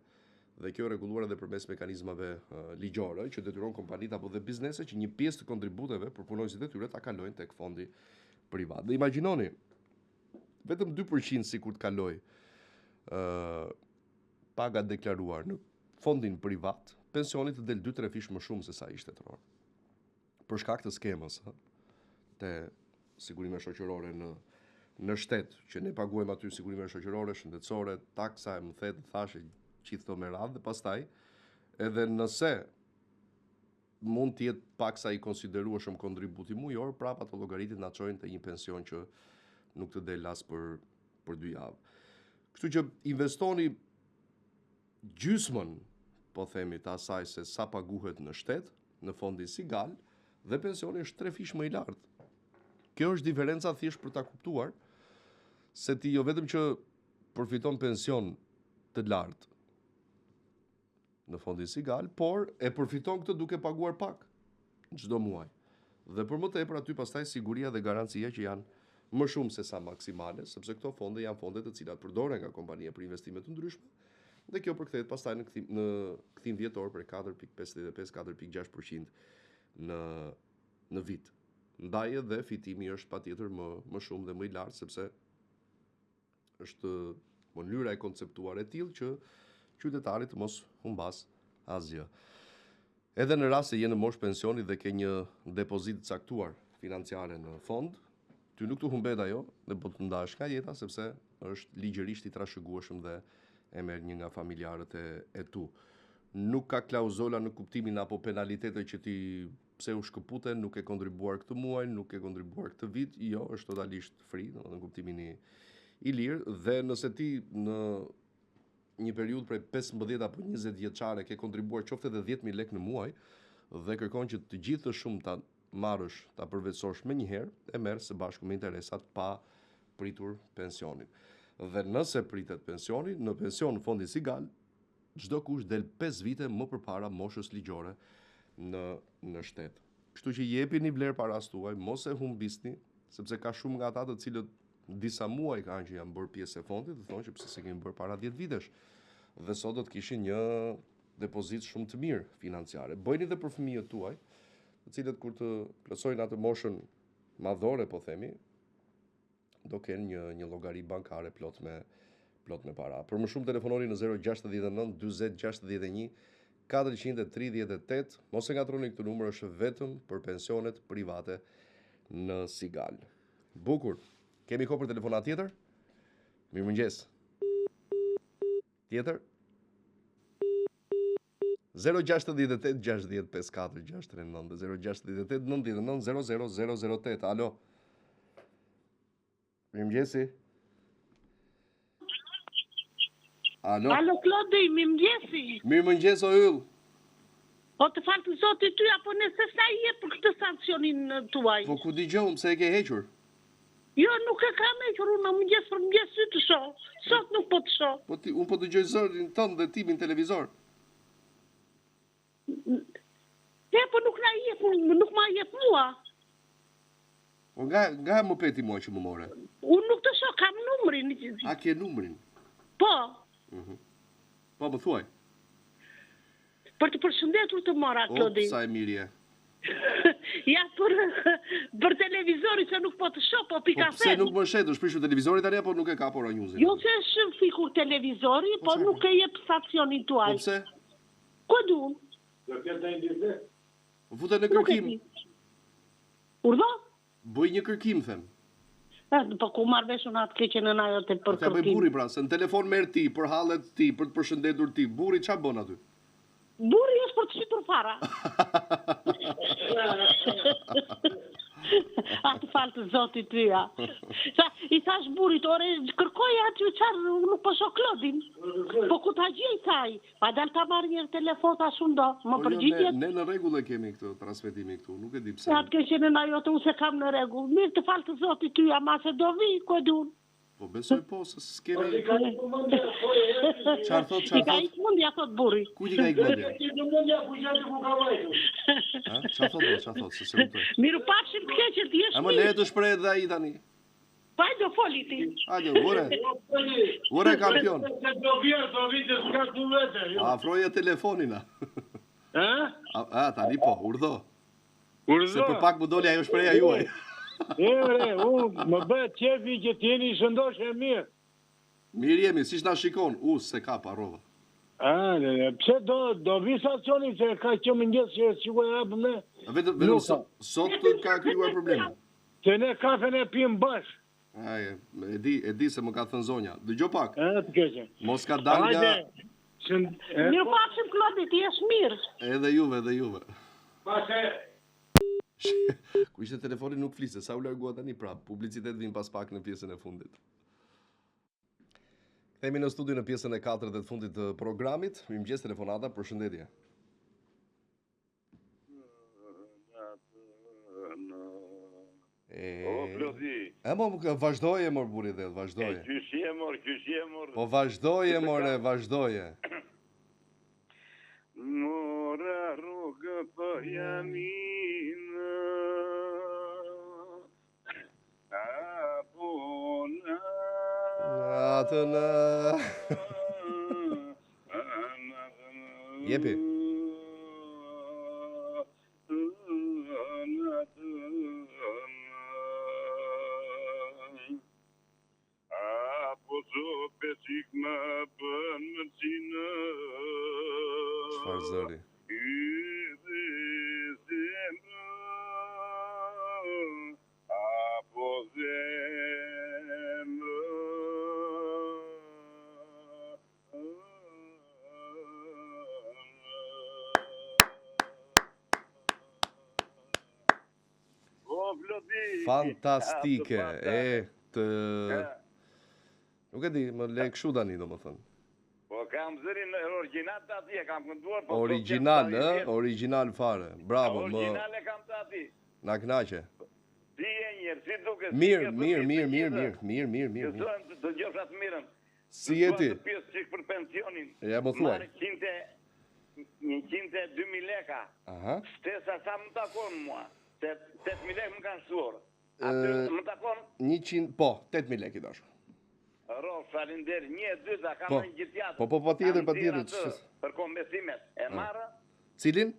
dhe kjo e rregulluar edhe përmes mekanizmave ligjore që detyron kompanitë apo dhe biznese që një pjesë të kontributeve për punonjësit e tyre ta kalojnë tek fondi privat. Dhe imagjinoni, vetëm 2% sikur të kalojë ë paga deklaruar në fondin privat, pensioni të del 2-3 fish më shumë se sa ai shtetëror. Për shkak të skemës, ë, te sigurime shoqërore në në shtet, që ne paguajmë aty sigurime shoqërore, shëndetësore, taksa e më the të thashë gjithë këto me radhë dhe pastaj edhe nëse mund të jetë paksa i konsiderueshëm kontributi mujor, prapë ato llogaritjet na çojnë te një pension që nuk të del as për për dy javë. Kështu që investoni gjysmën, po themi, të asaj se sa paguhet në shtet, në fondin Sigal, dhe pensioni është trefish më i lartë. Kjo është diferenca thjesht për ta kuptuar se ti jo vetëm që përfiton pension të lartë në fondin Sigal, por e përfiton këtë duke paguar pak çdo muaj. Dhe për më tepër aty pastaj siguria dhe garancia që janë më shumë se sa maksimale, sepse këto fonde janë fonde të cilat përdoren nga kompania për investime të ndryshme, dhe kjo përkthehet pastaj në kthim në kthim vjetor prej 4.55 4.6% në në vit. Ndaj edhe fitimi është patjetër më më shumë dhe më i lartë sepse është mënyra e konceptuar e tillë që qytetari të mos humbasë asgjë. Edhe në rast se je në moshë pensioni dhe ke një depozitë të caktuar financiare në fond, ty nuk të humbet ajo dhe po të ndash nga jeta sepse është ligjërisht i trashëgueshëm dhe e merr një nga familjarët e, e tu. Nuk ka klauzola në kuptimin apo penalitete që ti pse u shkëpute, nuk ke kontribuar këtë muaj, nuk ke kontribuar këtë vit, jo, është totalisht free, domethënë në kuptimin i i lirë dhe nëse ti në një periudhë prej 15 apo 20 vjeçare ke kontribuar qoftë edhe 10000 lekë në muaj dhe kërkon që të gjithë këtë shumë ta marrësh, ta përvetësosh menjëherë, e merr së bashku me interesat pa pritur pensionin. Dhe nëse pritet pensioni, në pension në fondin Sigal, çdokush del 5 vite më përpara moshës ligjore në në shtet. Kështu që jepini vlerë parasë tuaj, mos e humbisni, sepse ka shumë nga ata të cilët disa muaj kanë që janë bërë pjesë e fondit dhe thonë që pse s'e kemi bërë para 10 vitesh. Dhe sot do të kishin një depozitë shumë të mirë financiare. Bëjni dhe për fëmijët tuaj, të cilët kur të plotësojnë atë moshën madhore, po themi, do kenë një një llogari bankare plot me plot me para. Për më shumë telefononi në 069 40 61 438. Mos e ngatroni këtë numër, është vetëm për pensionet private në Sigal. Bukur. Kemi kohë për telefonatë tjetër? Mirëmëngjes. Tjetër? 068 60 54 639 dhe 068 99 00 008. Alo. Mirëmëngjesi. Alo. Alo Klodi, mirëmëngjesi. Mirëmëngjes o yll. Po të faltë Zoti ty apo ne se s'na jep për këtë stacionin tuaj. Po ku dëgjon, pse e ke hequr? Jo, nuk e kam hequr unë në mëngjes për mëngjes ty të shoh. Sot nuk po të shoh. Po ti, unë po dëgjoj zërin tënd dhe timin në televizor. Ne po nuk na jep, nuk ma jep mua. Po nga nga më pe ti mua që më more? Unë nuk të shoh, kam numrin. A ke numrin? Po. Mhm. Po më thuaj. Për të përshëndetur të mora, Klodi. O, sa e mirë je. Ja për për televizorin se nuk po të shoh, po pi kafe. Po pse nuk më sheh, është prishur televizori tani apo nuk e ka Ora News-in? Jo se është fikur televizori, po, po nuk e jep stacionin tuaj. Po pse? Ku di unë? Do ketë ndonjë defekt. Po fute në kërkim. Urdhë? Bëj një kërkim them. Eh, po ku marr vesh unë atë keqen nëna jote për kërkim. Po bëj burri pra, se në telefon merr ti, për hallet ti, për të përshëndetur ti. Burri ça bën aty? Burri është për të shitur fara. A të faltë zoti ty ja. Sa, i thash burrit, ore, kërkoj aty çfarë, nuk po shoh Klodin. Po ku ta gjej, tha ai. Pa dal ta marr një telefon thash unë do, më po jo, përgjigjet. Ne, ne në rregull e kemi këtë transmetimin këtu, nuk e di pse. Atë keqen nëna jote, unë s'e kam në rregull. Mirë të faltë zoti ty, ama se do vi, ku e di unë. Po besoj po, se s'kemi... Çfarë thot, çfarë I ka thot? ikë mendja, thot burri. Kujt i ka ikë mendja? Ha? Çfarë thot, po, çfarë thot, se s'e kuptoj. Mirë pafshim të keqen, ti jesh A më mirë. le të shprehet dhe ai tani. Pa do foli ti. Hajde, ure. Ure kampion. Se do vjerë, do vite, s'ka ku vete. jo. Afroje telefonin a. Ë? A, a tani po, urdho. Urdhë. Se për pak më doli ajo shprehja juaj. E, ore, unë më bëhet qefi që të jeni shëndosh e mirë. Mirë jemi, siç na shikon. U, se ka harrova. A, ne, ne, pse do do vi stacioni se ka që mëngjes që sikur e hapëm ne. Vetëm vetëm sot, sot ka krijuar probleme. Se ne kafen e pim bashkë. Ai, e di, e di se më ka thënë zonja. Dëgjo pak. E, të keqen. Mos ka dalë nga Mirë pafshim Klodi, ti jesh mirë. Edhe juve, edhe juve. Pase Ku ishte telefoni nuk fliste, sa u largua tani prap. Publicitet vin pas pak në pjesën e fundit. Kthehemi në studio në pjesën e katërt dhe të fundit të programit. Mirëmëngjes telefonata, përshëndetje. E... O, Klodi. E mo, vazhdoje mor burri dhe, vazhdoje. E qysh je mor, qysh je mor. Po vazhdoje more, vazhdoje. Mora rrugë për Janinë. Apo në... Atë në... Jepi. Çfarë zëri? Klodi. Fantastike. E të Nuk e di, më le kështu tani domethënë. Po kam zërin origjinal të atij, e kam kënduar, po Origjinal, ë? Origjinal fare. Bravo, më Origjinal e kam të atij. Na kënaqe. Si je njëherë, si duket? Mirë, mirë, mirë, mirë, mirë, mirë, mirë, mirë. Gëzohem të dëgjoj atë mirën. Si je ti? Dua të pyes çik për pensionin. Ja, më thuaj. Marr 102.000 leka. Aha. Shtesa sa më takon mua? Se 8.000 lekë më kanë shtuar. Aty më takon? 100, po, 8.000 lekë i dashur. Rrofsh, faleminderit. Një e dyta, kam po. një gjë tjetër. Po, po, patjetër, patjetër. Për kompensimet. E marr? Cilin?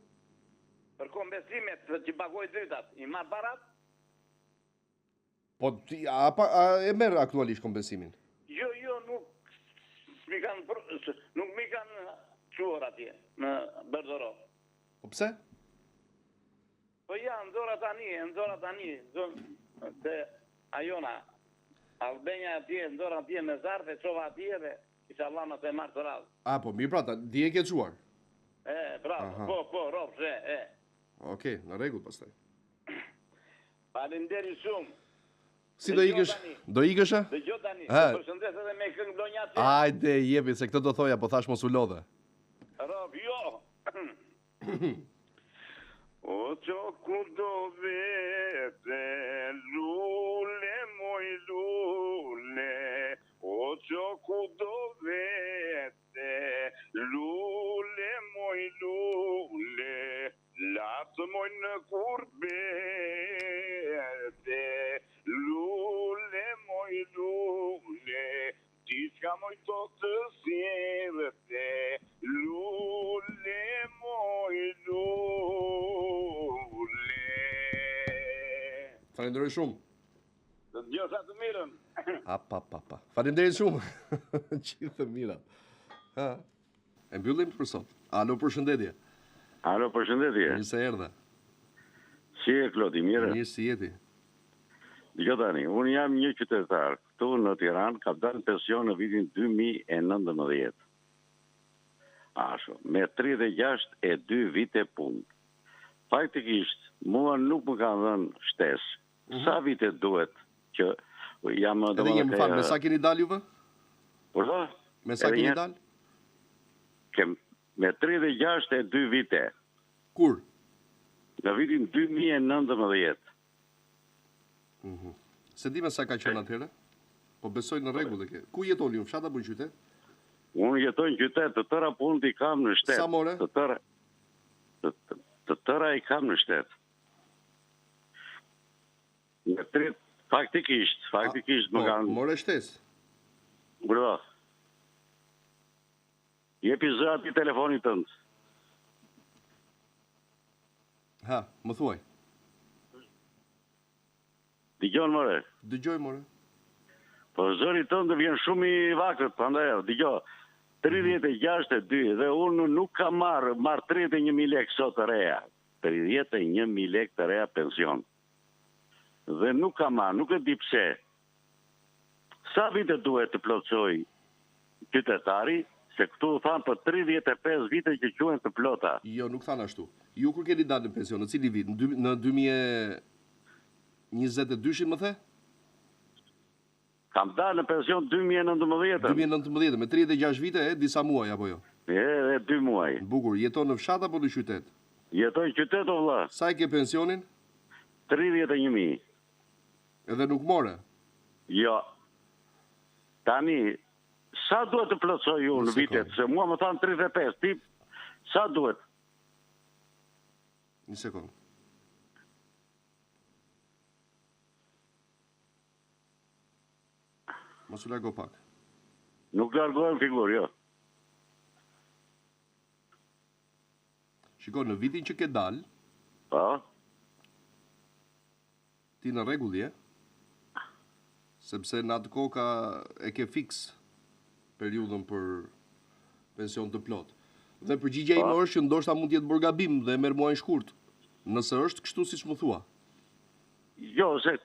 Për kompensimet që paguaj dritat, i marr parat? Po ti a, pa, a e merr aktualisht kompensimin? Jo, jo, nuk m'i kanë nuk m'i kanë çuar atje në bordereau. Po pse? Po ja, nxora tani, e nxora tani, nxora te Ajona. Albania atje, nxora atje me zarf, e çova atje dhe inshallah mos e marr të radhë. A po, mirë pra, ta, dje e ke çuar. E, bravo, po, po, rrofsh, e, e. Okej, në rregull pastaj. Faleminderit shumë. Si do ikësh? Do ikësh? a? Dëgjo tani, të përshëndes edhe me këngë vlonjate. Hajde, jepi, se këtë do thoja, po thash mos u lodhe. Rob, jo. O ço ku do vete, lule moj lule, o ço ku do vete, lule moj lule, Lart moj në kurbete, lule moj lule, diçka moj do të sjellte, lule moj lule. Falenderoj shumë. Të dëgjofsha të mirën. A pa pa pa. Faleminderit shumë. Gjithë të mirat. Ha. E mbyllim për sot. Alo, përshëndetje. Alo, përshëndetje. Mirë se erdhe. Si je Klodi, mirë? Mirë, si je ti? Dëgjo tani, unë jam një qytetar këtu në Tiranë, kam dalë në pension në vitin 2019. Ashtu, me 36 e 2 vite punë. Faktikisht, mua nuk më kanë dhënë shtesë. Mm -hmm. Sa vite duhet që jam Edhe një më fal, me sa keni dalë juve? Po sa? Me sa keni dalë? Kem me 36 e 2 vite. Kur? Në vitin 2019. Mm -hmm. S'e di me sa ka qenë atëherë? Po besoj në rregull e ke. Ku jeton ju, në fshat apo në qytet? Unë jetoj në qytet, të tëra punët i kam në shtet. Sa more? Të tëra të, të, të tëra i kam në shtet. Në tri, faktikisht, faktikisht më po, kanë... More shtesë? Urdhëro. Jepi zë atij telefonit tënd. Ha, më thuaj. Dëgjon more. Dëgjoj more. Po zëri tënd vjen shumë i vakët, prandaj dëgjo. 36 e 2 dhe unë nuk kam marr, marr 31000 lekë sot të reja. 31000 lekë të reja pension. Dhe nuk kam marrë, nuk e di pse. Sa vite duhet të plotësoj qytetari, se këtu thanë për 35 vite që quhen të plota. Jo, nuk thanë ashtu. Ju kur keni dalë në pension, në cili vit? Në në 2022-shin më the? Kam dalë në pension 2019-ën. 2019, me 36 vite e disa muaj apo jo? Edhe 2 muaj. Bukur, jeton në fshat apo në qytet? Jetoj në qytet o vëlla. Sa e ke pensionin? 31000. Edhe nuk more? Jo. Tani sa duhet të plotësoj unë në vitet? Se mua më thanë 35, ti sa duhet? Një sekond. Mos u largo pak. Nuk largohem figur, jo. Shiko, në vitin që ke dal, po. Ti në rregull je? Sepse në atë kohë ka e ke fiks periudhën për pension të plotë. Dhe përgjigja ime po. është që ndoshta mund të jetë bërë gabim dhe e merr muajin shkurt. Nëse është kështu siç më thua. Jo, se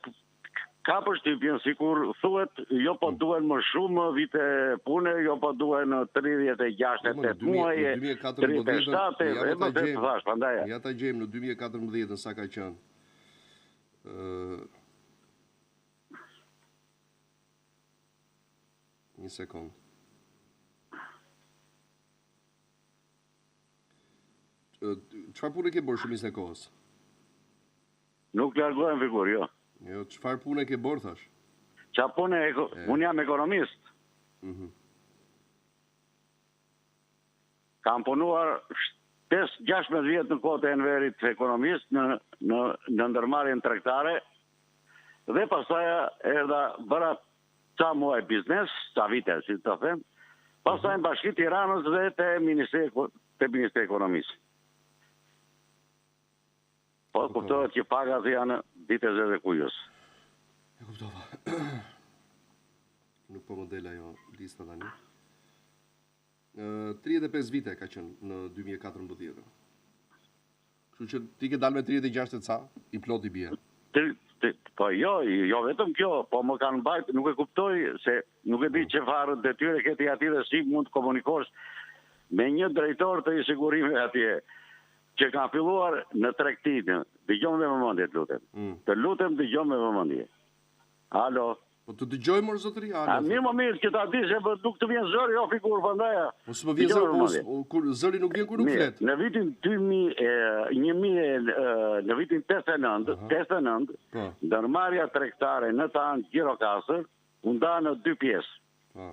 ka përshtypjen sikur thuhet jo po mm. duhen më shumë vite pune, jo po duhen 36 e 8 muaj, 37 e më të thash, prandaj. Ja ta gjejmë në 2014-ën sa ka qenë. Ë. Një sekond. Çfarë pune ke bërë shumicën e kohës? Nuk largohem figurë, jo. Jo, çfarë pune ke bërë thash? Ça pune, unë jam ekonomist. Mhm. Kam punuar 5-16 vjet në kohë të Enverit ekonomist në në në ndërmarrjen tregtare dhe pastaj erdha bëra ca muaj biznes, ca vite, si të them, pastaj në Bashki Tiranës dhe te Ministria te Ministria e Ekonomisë. Po kuptohet që pagat janë ditë e zezë e kujës. E kuptova. Nuk po më del ajo lista tani. 35 vite ka qenë në 2014. Kështu që ti ke dalë me 36 e ca, i plot i bie. Po jo, jo vetëm kjo, po më kanë mbajt, nuk e kuptoj se nuk e di po. çfarë detyre ke ti aty dhe si mund të komunikosh me një drejtor të i sigurimeve atje që ka filluar në tregti. Dëgjomë me vëmendje, të lutem. Mm. Të lutem dëgjomë me vëmendje. Alo. Po të dëgjoj mor zotëri, alo. A mirë më mirë që ta di se po nuk të vjen zëri o figurë prandaj. Po s'më vjen zëri, po, po kur zëri nuk vjen kur nuk flet. Në vitin 2000 e 1000 në vitin 89, 89, po. ndërmarrja tregtare në Tanë Gjirokastër u nda në dy pjesë. Po.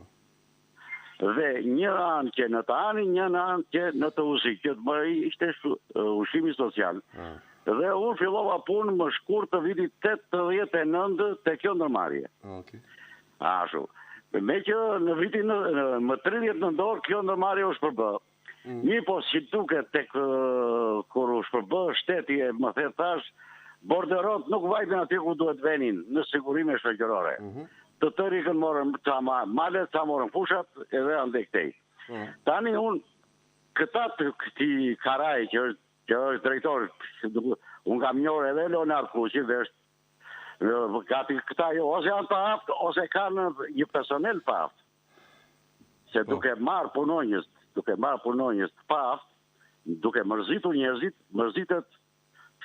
Dhe një anë që në Tani, një anë që në Teusi, që të më ishte ushqimi social. Dhe unë fillova punë më shkurt të vitit 89 te kjo ndërmarrje. Okay. Ashtu. Meqë në vitin më 30 nëntor kjo ndërmarrje u shpërbë. Mm. Mirëpo si duket tek kur u shpërbë shteti e më the thash, borderot nuk vajtën aty ku duhet venin, në sigurime shoqërore. Mm -hmm. Të tërë ikën morën ca ma, male, ca morën fushat edhe andej këtej. Mm. Tani unë, këta të këtij Karaj që është, që është drejtor, unë kam njohur edhe Leonard Kuqin dhe është gati këta jo, ose janë të aftë, ose kanë një personel të aftë. Se po. duke marrë punonjës, duke marrë punonjës të paaftë, duke mërzitur njerëzit, mërzitet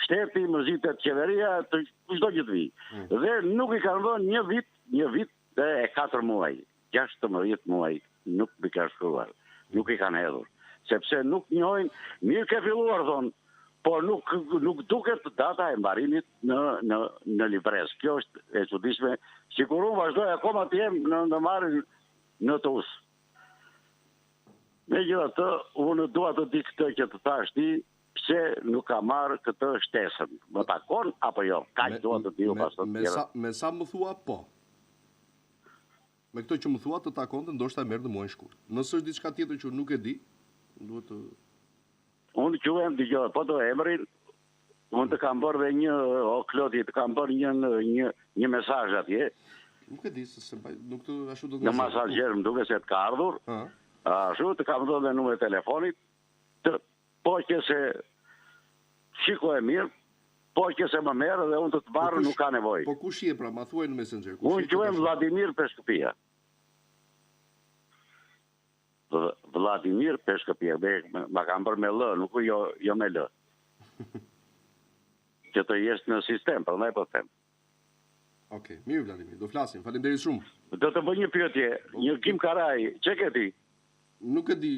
shteti, mërzitet qeveria, të kushdo që të vijë. Mm. Dhe nuk i kanë vënë një vit, një vit dhe e 4 muaj, 16 muaj nuk m'i kanë shkruar, nuk i kanë hedhur, sepse nuk njohin, mirë ke filluar thonë, por nuk nuk duket data e mbarimit në në në librezë. Kjo është e çuditshme. Sikur unë vazhdoj akoma të jem në ndërmarrjen në Teusë. Megjithatë, unë dua të di këtë që të thash ti, pse nuk ka marrë këtë shtesën. Më takon apo jo? Kaq dua të di unë pas të tjera. Me sa me sa më thua po. Me këto që më thua të takonte ndoshta e merr në muajin shkurt. Nëse është diçka tjetër që unë nuk e di, duhet të Unë quhem, dëgjo, po do emrin, unë të kam bërë dhe një, o Klodi, të kam bërë një, një, një mesazh atje. Nuk e di, se se mbaj, nuk të ashtu do të Në mesazher më duket se të ka ardhur, ashtu të kam dhënë dhe numrin e telefonit, të, po që se shiko e mirë, po që se më merr dhe unë të të marr po nuk ka nevojë. Po kush je pra, ma thuaj në Messenger, kush Unë quhem Vladimir Peshkëpia. Vladimir Peshkëpia, be, ma kam bërë me L, nuk jo, jo me L. Që të jesh në sistem, prandaj po them. Okej, okay, mirë Vladimir, do flasim. Faleminderit shumë. Do të bëj një pyetje, një Gim Karaj, ç'e ke ti? Nuk e di,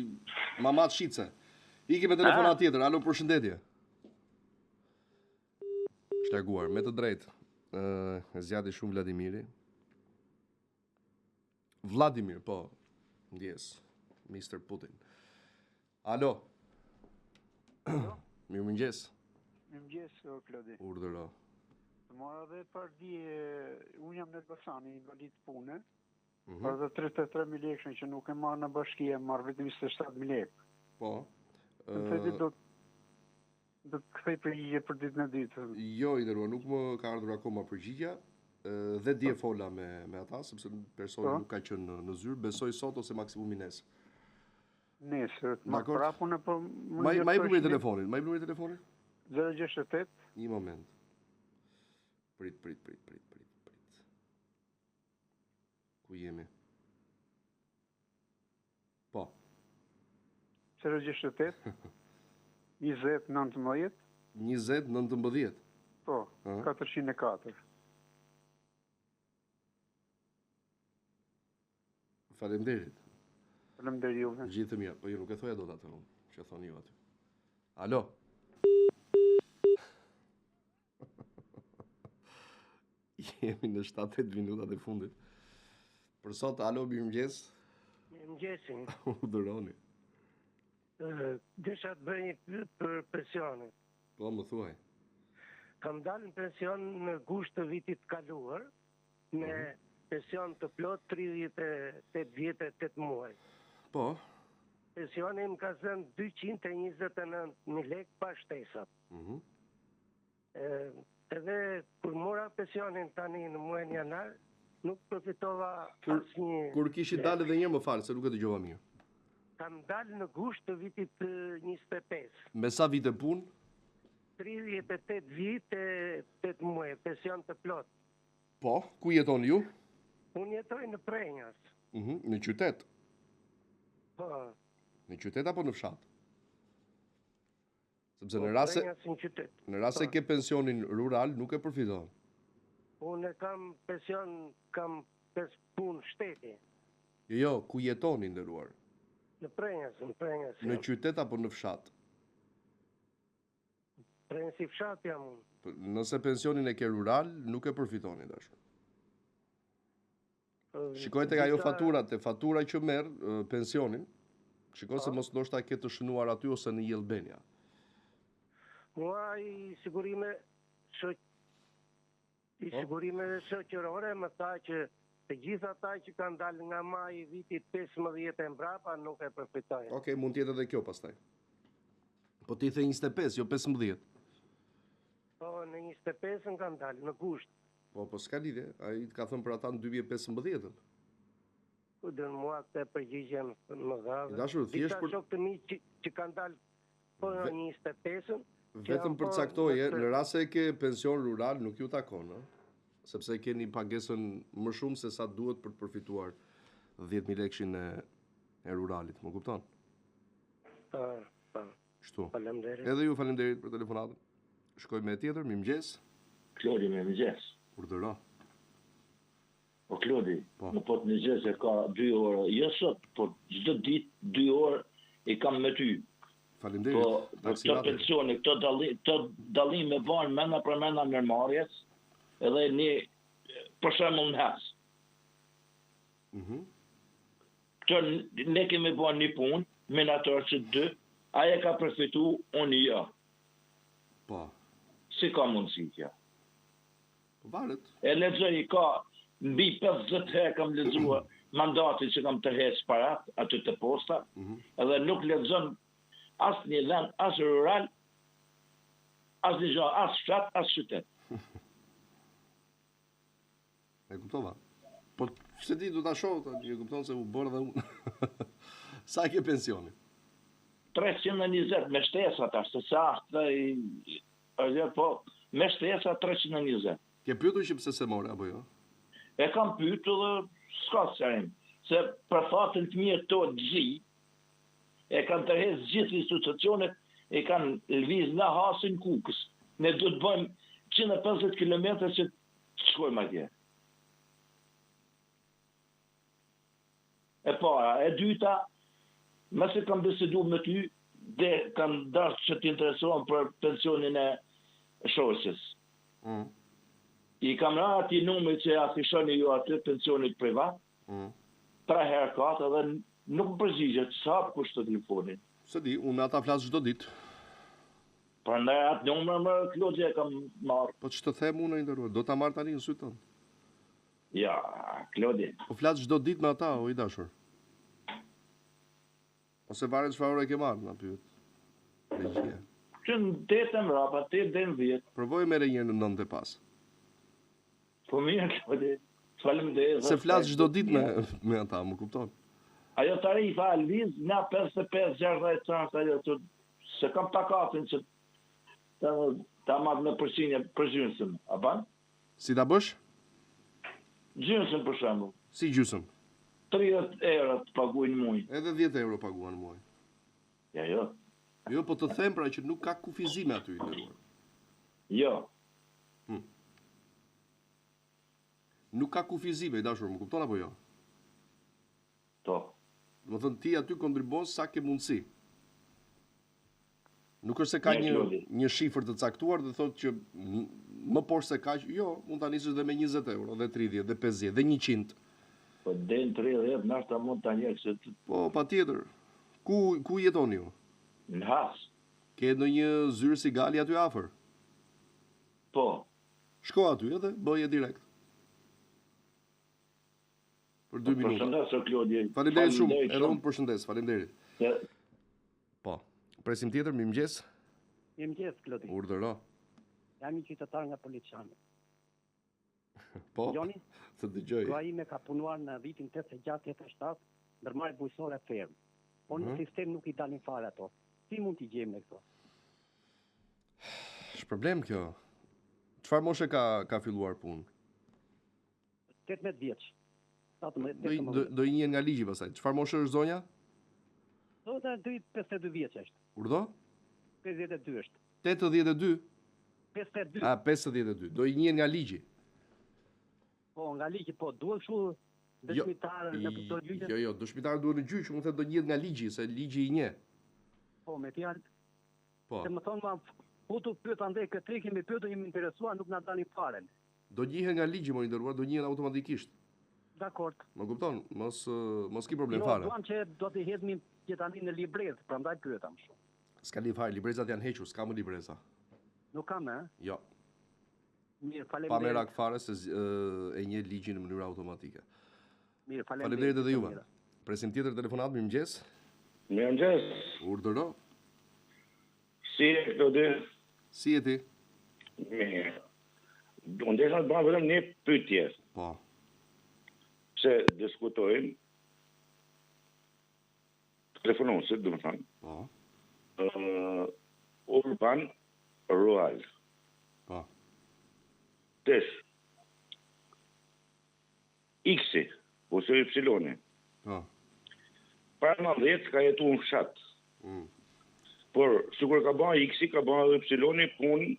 mamat shitse. Ikim me telefonat tjetër, alo përshëndetje. Është larguar, me të drejtë. Ë, zgjati shumë Vladimiri. Vladimir, po. Ndjesë. Mr. Putin. Alo. Alo. Mirëmëngjes. Mirëmëngjes, o Klodi. Urdhëro. Të mora dhe pardje, unë jam në Elbasan, invalid pune, mm -hmm. për dhe 33.000 lekëshin që nuk e marr në bashki, e marr vetëm 27.000 lekë. Po. Në të do Do të kthej përgjigje për ditën e dytë. Jo, i nderuar, nuk më ka ardhur akoma përgjigja. Dhe dje po. fola me me ata, sepse personi po. nuk ka qenë në, në zyrë, besoj sot ose maksimumi nesër. Nesër, ma prapë unë po më Ma jep numrin e telefonit, ma jep numrin e telefonit? 068. Një moment. Prit, prit, prit, prit, prit, prit. Ku jemi? Po. 068 20 19 20 19 Po, 404. Faleminderit. Faleminderit juve. Gjithë të mira. Po jo, nuk e thoja dot atë unë, që thoni ju aty. Alo. Jemi në 7-8 minutat e fundit. Për sot, alo, mirëmëngjes. Mirëmëngjesin. Urdhëroni. Desha të bëj një pyetje për pensionin. Po, më thuaj. Kam dalë në pension në gusht të vitit të kaluar, me mhm. pension të plotë 38 vjet e 8 muaj. Po. Pensioni më ka zënë 229.000 lekë pa shtesat. Mhm. Edhe kur mora pensionin tani në muajin janar, nuk përfitova asnjë. Kur kishit dalë edhe një herë më fal, se nuk e dëgjova mirë. Kam dalë në gusht të vitit 25. Me sa vite punë? 38 vite e 8 muaj, pension të plotë. Po, ku jetoni ju? Unë jetoj në Prrenjas. Mhm, në qytet. Po. Në qytet apo në fshat? Sepse po, në rast se në rast se po. ke pensionin rural nuk e përfiton. Unë kam pension, kam pes punë shteti. Jo, jo, ku jeton i nderuar? Në Prrenjas, në Prrenjas. Në qytet apo në fshat? Prrenjas i fshat jam unë. Po, nëse pensionin e ke rural, nuk e përfiton i dashur. Shikoj tek ajo fatura, te fatura që merr pensionin. Shikoj se po. mos ndoshta ke të shënuar aty ose në e-Albania. Mua i sigurime sho i po. sigurimeve shoqërore më tha që të gjithë ata që kanë dalë nga maji i vitit 15 e mbrapa nuk e përfitojnë. Okej, mund të jetë edhe kjo pastaj. Po ti the 25, jo 15. Po, në 25-ën kanë dalë, në gusht. Po, po s'ka lidhje, ai të ka thënë për ata në 2015-ën. Po dhe mua këtë përgjigje më dha. I dashur, thjesht për shokë të mi që, që kanë dalë po në 25-ën, vetëm po përcaktoje, në rast se ke pension rural nuk ju takon, ë? Sepse keni pagesën më shumë se sa duhet për të përfituar 10000 lekëshin e e ruralit, më kupton? Po, po. Kështu. Faleminderit. Edhe ju faleminderit për telefonatën. Shkojmë me tjetër, mirëmëngjes. Klodi, mirëmëngjes. Urdhëro. O Klodi, po. në po të një se ka dy orë, jo sot, po çdo ditë dy orë i kam me ty. Faleminderit. Po, po këto pensione, këto dallim, këto dallime bëhen mrena për mrena ndërmarrjes, edhe një, për shembull në HEC. Mhm. Këto ne kemi bërë një punë, minator që dy, ai e ka përfitu, unë jo. Po. Si ka mundësi kjo? Po varet. E lexoj ka mbi 50 herë kam lexuar mandatin që kam tërheq parat aty te posta, mm -hmm. edhe nuk lexon as një vend, as rural, as një gjë, as fshat, as qytet. E kuptova. Po s'e di do ta shoh tani, e kupton se u bërë dhe unë. Sa e ke pensionin? 320 me shtesa tash, se sa është i është po me shtesa 320. Ke pyetur që pse s'e more apo jo? E kam pyetur dhe s'ka sqarim, se për fatin të mirë të të zi, e kanë tërheq gjithë institucionet, e kanë lëviz nga Hasi n'Kukës. Ne duhet të bëjmë 150 km që të shkojmë atje. E para, e dyta, masi kam bisedu me ty, dhe kam dashtë që të interesohem për pensionin e shoqes. Mm. I kam ra atij numri që afishoni ju aty pensionit privat, mm. tre herë katër dhe nuk më përgjigjet, s'hap kush telefonin. S'e di, unë me ata flas çdo ditë. Prandaj atë numër më Klodi e kam marrë. Po ç'të them unë i nderuar, do ta marr tani në sy tënd. Ja, Klodi. Po flas çdo ditë me ata, o i dashur. Ose varet çfarë ore ke marrë, na pyet. Regjia. Që në tetë e mrapa, tetë deri në dhjetë. Provoje merre një herë në nëntë e pas. Po mirë, Klodi. Faleminderit. Se flas çdo ditë me me ata, më kupton? Ajo tarifa lviz nga 55 60 sa është ajo që s'e kam takatin që ta ta marr në përqindje për gjysëm, a ban? Si ta bësh? Gjysëm për shembull. Si gjysëm? 30 euro të paguaj në muaj. Edhe 10 euro paguan në muaj. Ja jo. Jo, po të them pra që nuk ka kufizime aty i nderuar. Jo. Hmm. Nuk ka kufizime, i dashur, më kupton apo jo? Domethënë ti aty kontribuon sa ke mundësi. Nuk është se ka një një shifër të caktuar dhe thotë që më poshtë se kaq, jo, mund ta nisësh dhe me 20 euro, dhe 30, dhe 50, dhe 100. Po deri në 30 ndoshta mund ta ndjek se Po, patjetër. Ku ku jetoni ju? Në Has. Ke ndonjë zyrë Sigali aty afër? Po. Shko aty edhe bëje direkt. Për 2 minuta. Përshëndes o Klodi. Faleminderit shumë. Edhe unë përshëndes. Faleminderit. Po. Presim tjetër, mirëmëngjes. Mirëmëngjes Klodi. Urdhëro. Jam një qytetar nga Poliçani. Po. Dëgjoni? Të dëgjoj. Gruaja ime ka punuar në vitin 86-87, ndërmarrje bujqësore fermë. Po në mm -hmm. sistem nuk i dalin fare ato. Si mund t'i gjejmë ne këto? Është problem kjo. Çfarë moshe ka ka filluar punë? 18 vjeç. 17, 18. Do do i njihen nga ligji pastaj. Çfarë moshe është zonja? Zonja 52 vjeç është. Urdhëro? 52 është. 82? 52. A 52. Do i njihen nga ligji. Po, nga ligji, po, duhen kështu jo, dëshmitarë në këto gjyqe? Jo, jo, dëshmitarë duhen në gjyq, unë them do njihet nga ligji, se ligji i njeh. Po, me fjalë. Po. Se më thonë, ma, futu pyet andej këtë kemi pyetur, jemi interesuar, nuk na dalin fare. Do njihen nga ligji, mor i nderuar, do njihen automatikisht. Dakord. Më kupton? Mos mos ki problem jo, fare. Jo, duam që do t'i hedhim që tani në librezë, prandaj pyeta më shumë. S'ka lidhje fare, librezat janë hequr, s'ka më libreza. Nuk ka më, ë? Jo. Mirë, faleminderit. Pa merak fare se e njeh ligji në mënyrë automatike. Mirë, faleminderit. Faleminderit edhe juve. Presim tjetër telefonatë, mirëmëngjes. Mirëmëngjes. Urdhëro. Si je Klodi? Si je ti? Mirë. Unë desha të bëj vetëm një pyetje. Po. Pse diskutojmë telefonuesit, domethënë. Po. Uh, urban rural. Po. Tesh. X-i, ose Y-i. Po. Para 90 ka jetu në fshat. Mm. Por, sikur ka ba X-i, ka ba edhe Y-i punë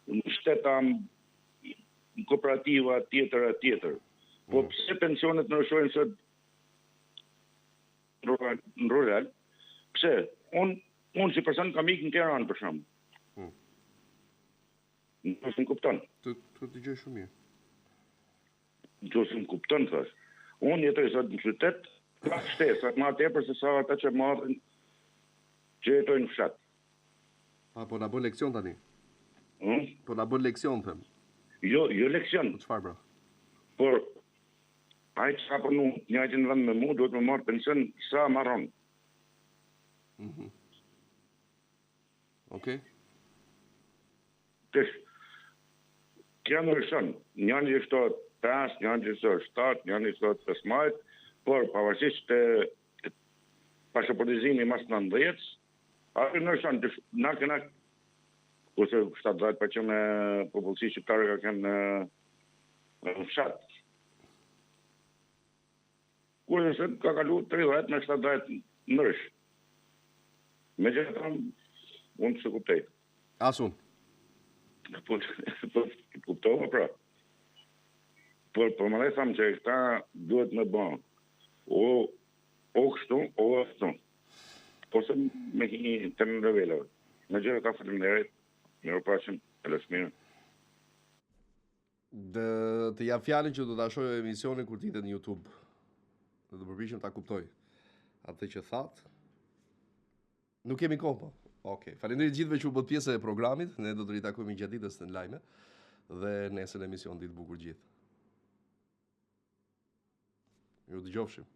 në shtet a në kooperativa tjetër a tjetër. Po mm. pse pensionet ndryshojnë sot në rural? Pse? Unë unë si person kam ikë në Tiranë për shembull. Mm. Nëse më kupton. Të të dëgjoj shumë mirë. Nëse më kupton thash. Unë jetoj sot në qytet, ka shtesa më tepër se sa ata që marrin që jetojnë në fshat. Pa, po na bën leksion tani. Hm? Po na bën leksion them. Jo, jo leksion. Po çfarë bra? Por ai që ka punu në njëjtin vend me mua duhet me marrë pension sa marron. Mhm. Mm Okej. Tash kjo ndryshon, njëri i shtohet 5, njëri i shtohet 7, njëri i shtohet 15, por pavarësisht të pasaportizimi mas 90, aty ndryshon, na kena ose 70% e popullsisë shqiptare ka qenë në në fshat. Kurse sot ka kalu 30 me 70 ndrysh. Megjithatë, unë s'e kuptoj. As unë. Po, po, kuptova pra. Por, po më dhe thamë që këta duhet me ba. O, o kështu, o ashtu. Ose me hi të në leveleve. Megjithatë, faleminderit. Mirupafshim, mirë. Dhe të jap fjalën që do ta shoh emisionin kur të hidhet në YouTube. Dhe do përpiqem ta kuptoj atë që thatë. Nuk kemi kohë po. Okej. Okay. Faleminderit gjithëve që u bëtë pjesë e programit. Ne do të ritakohemi gjatë ditës në lajme dhe nesër në emision ditë bukur gjithë. Ju dëgjofshim.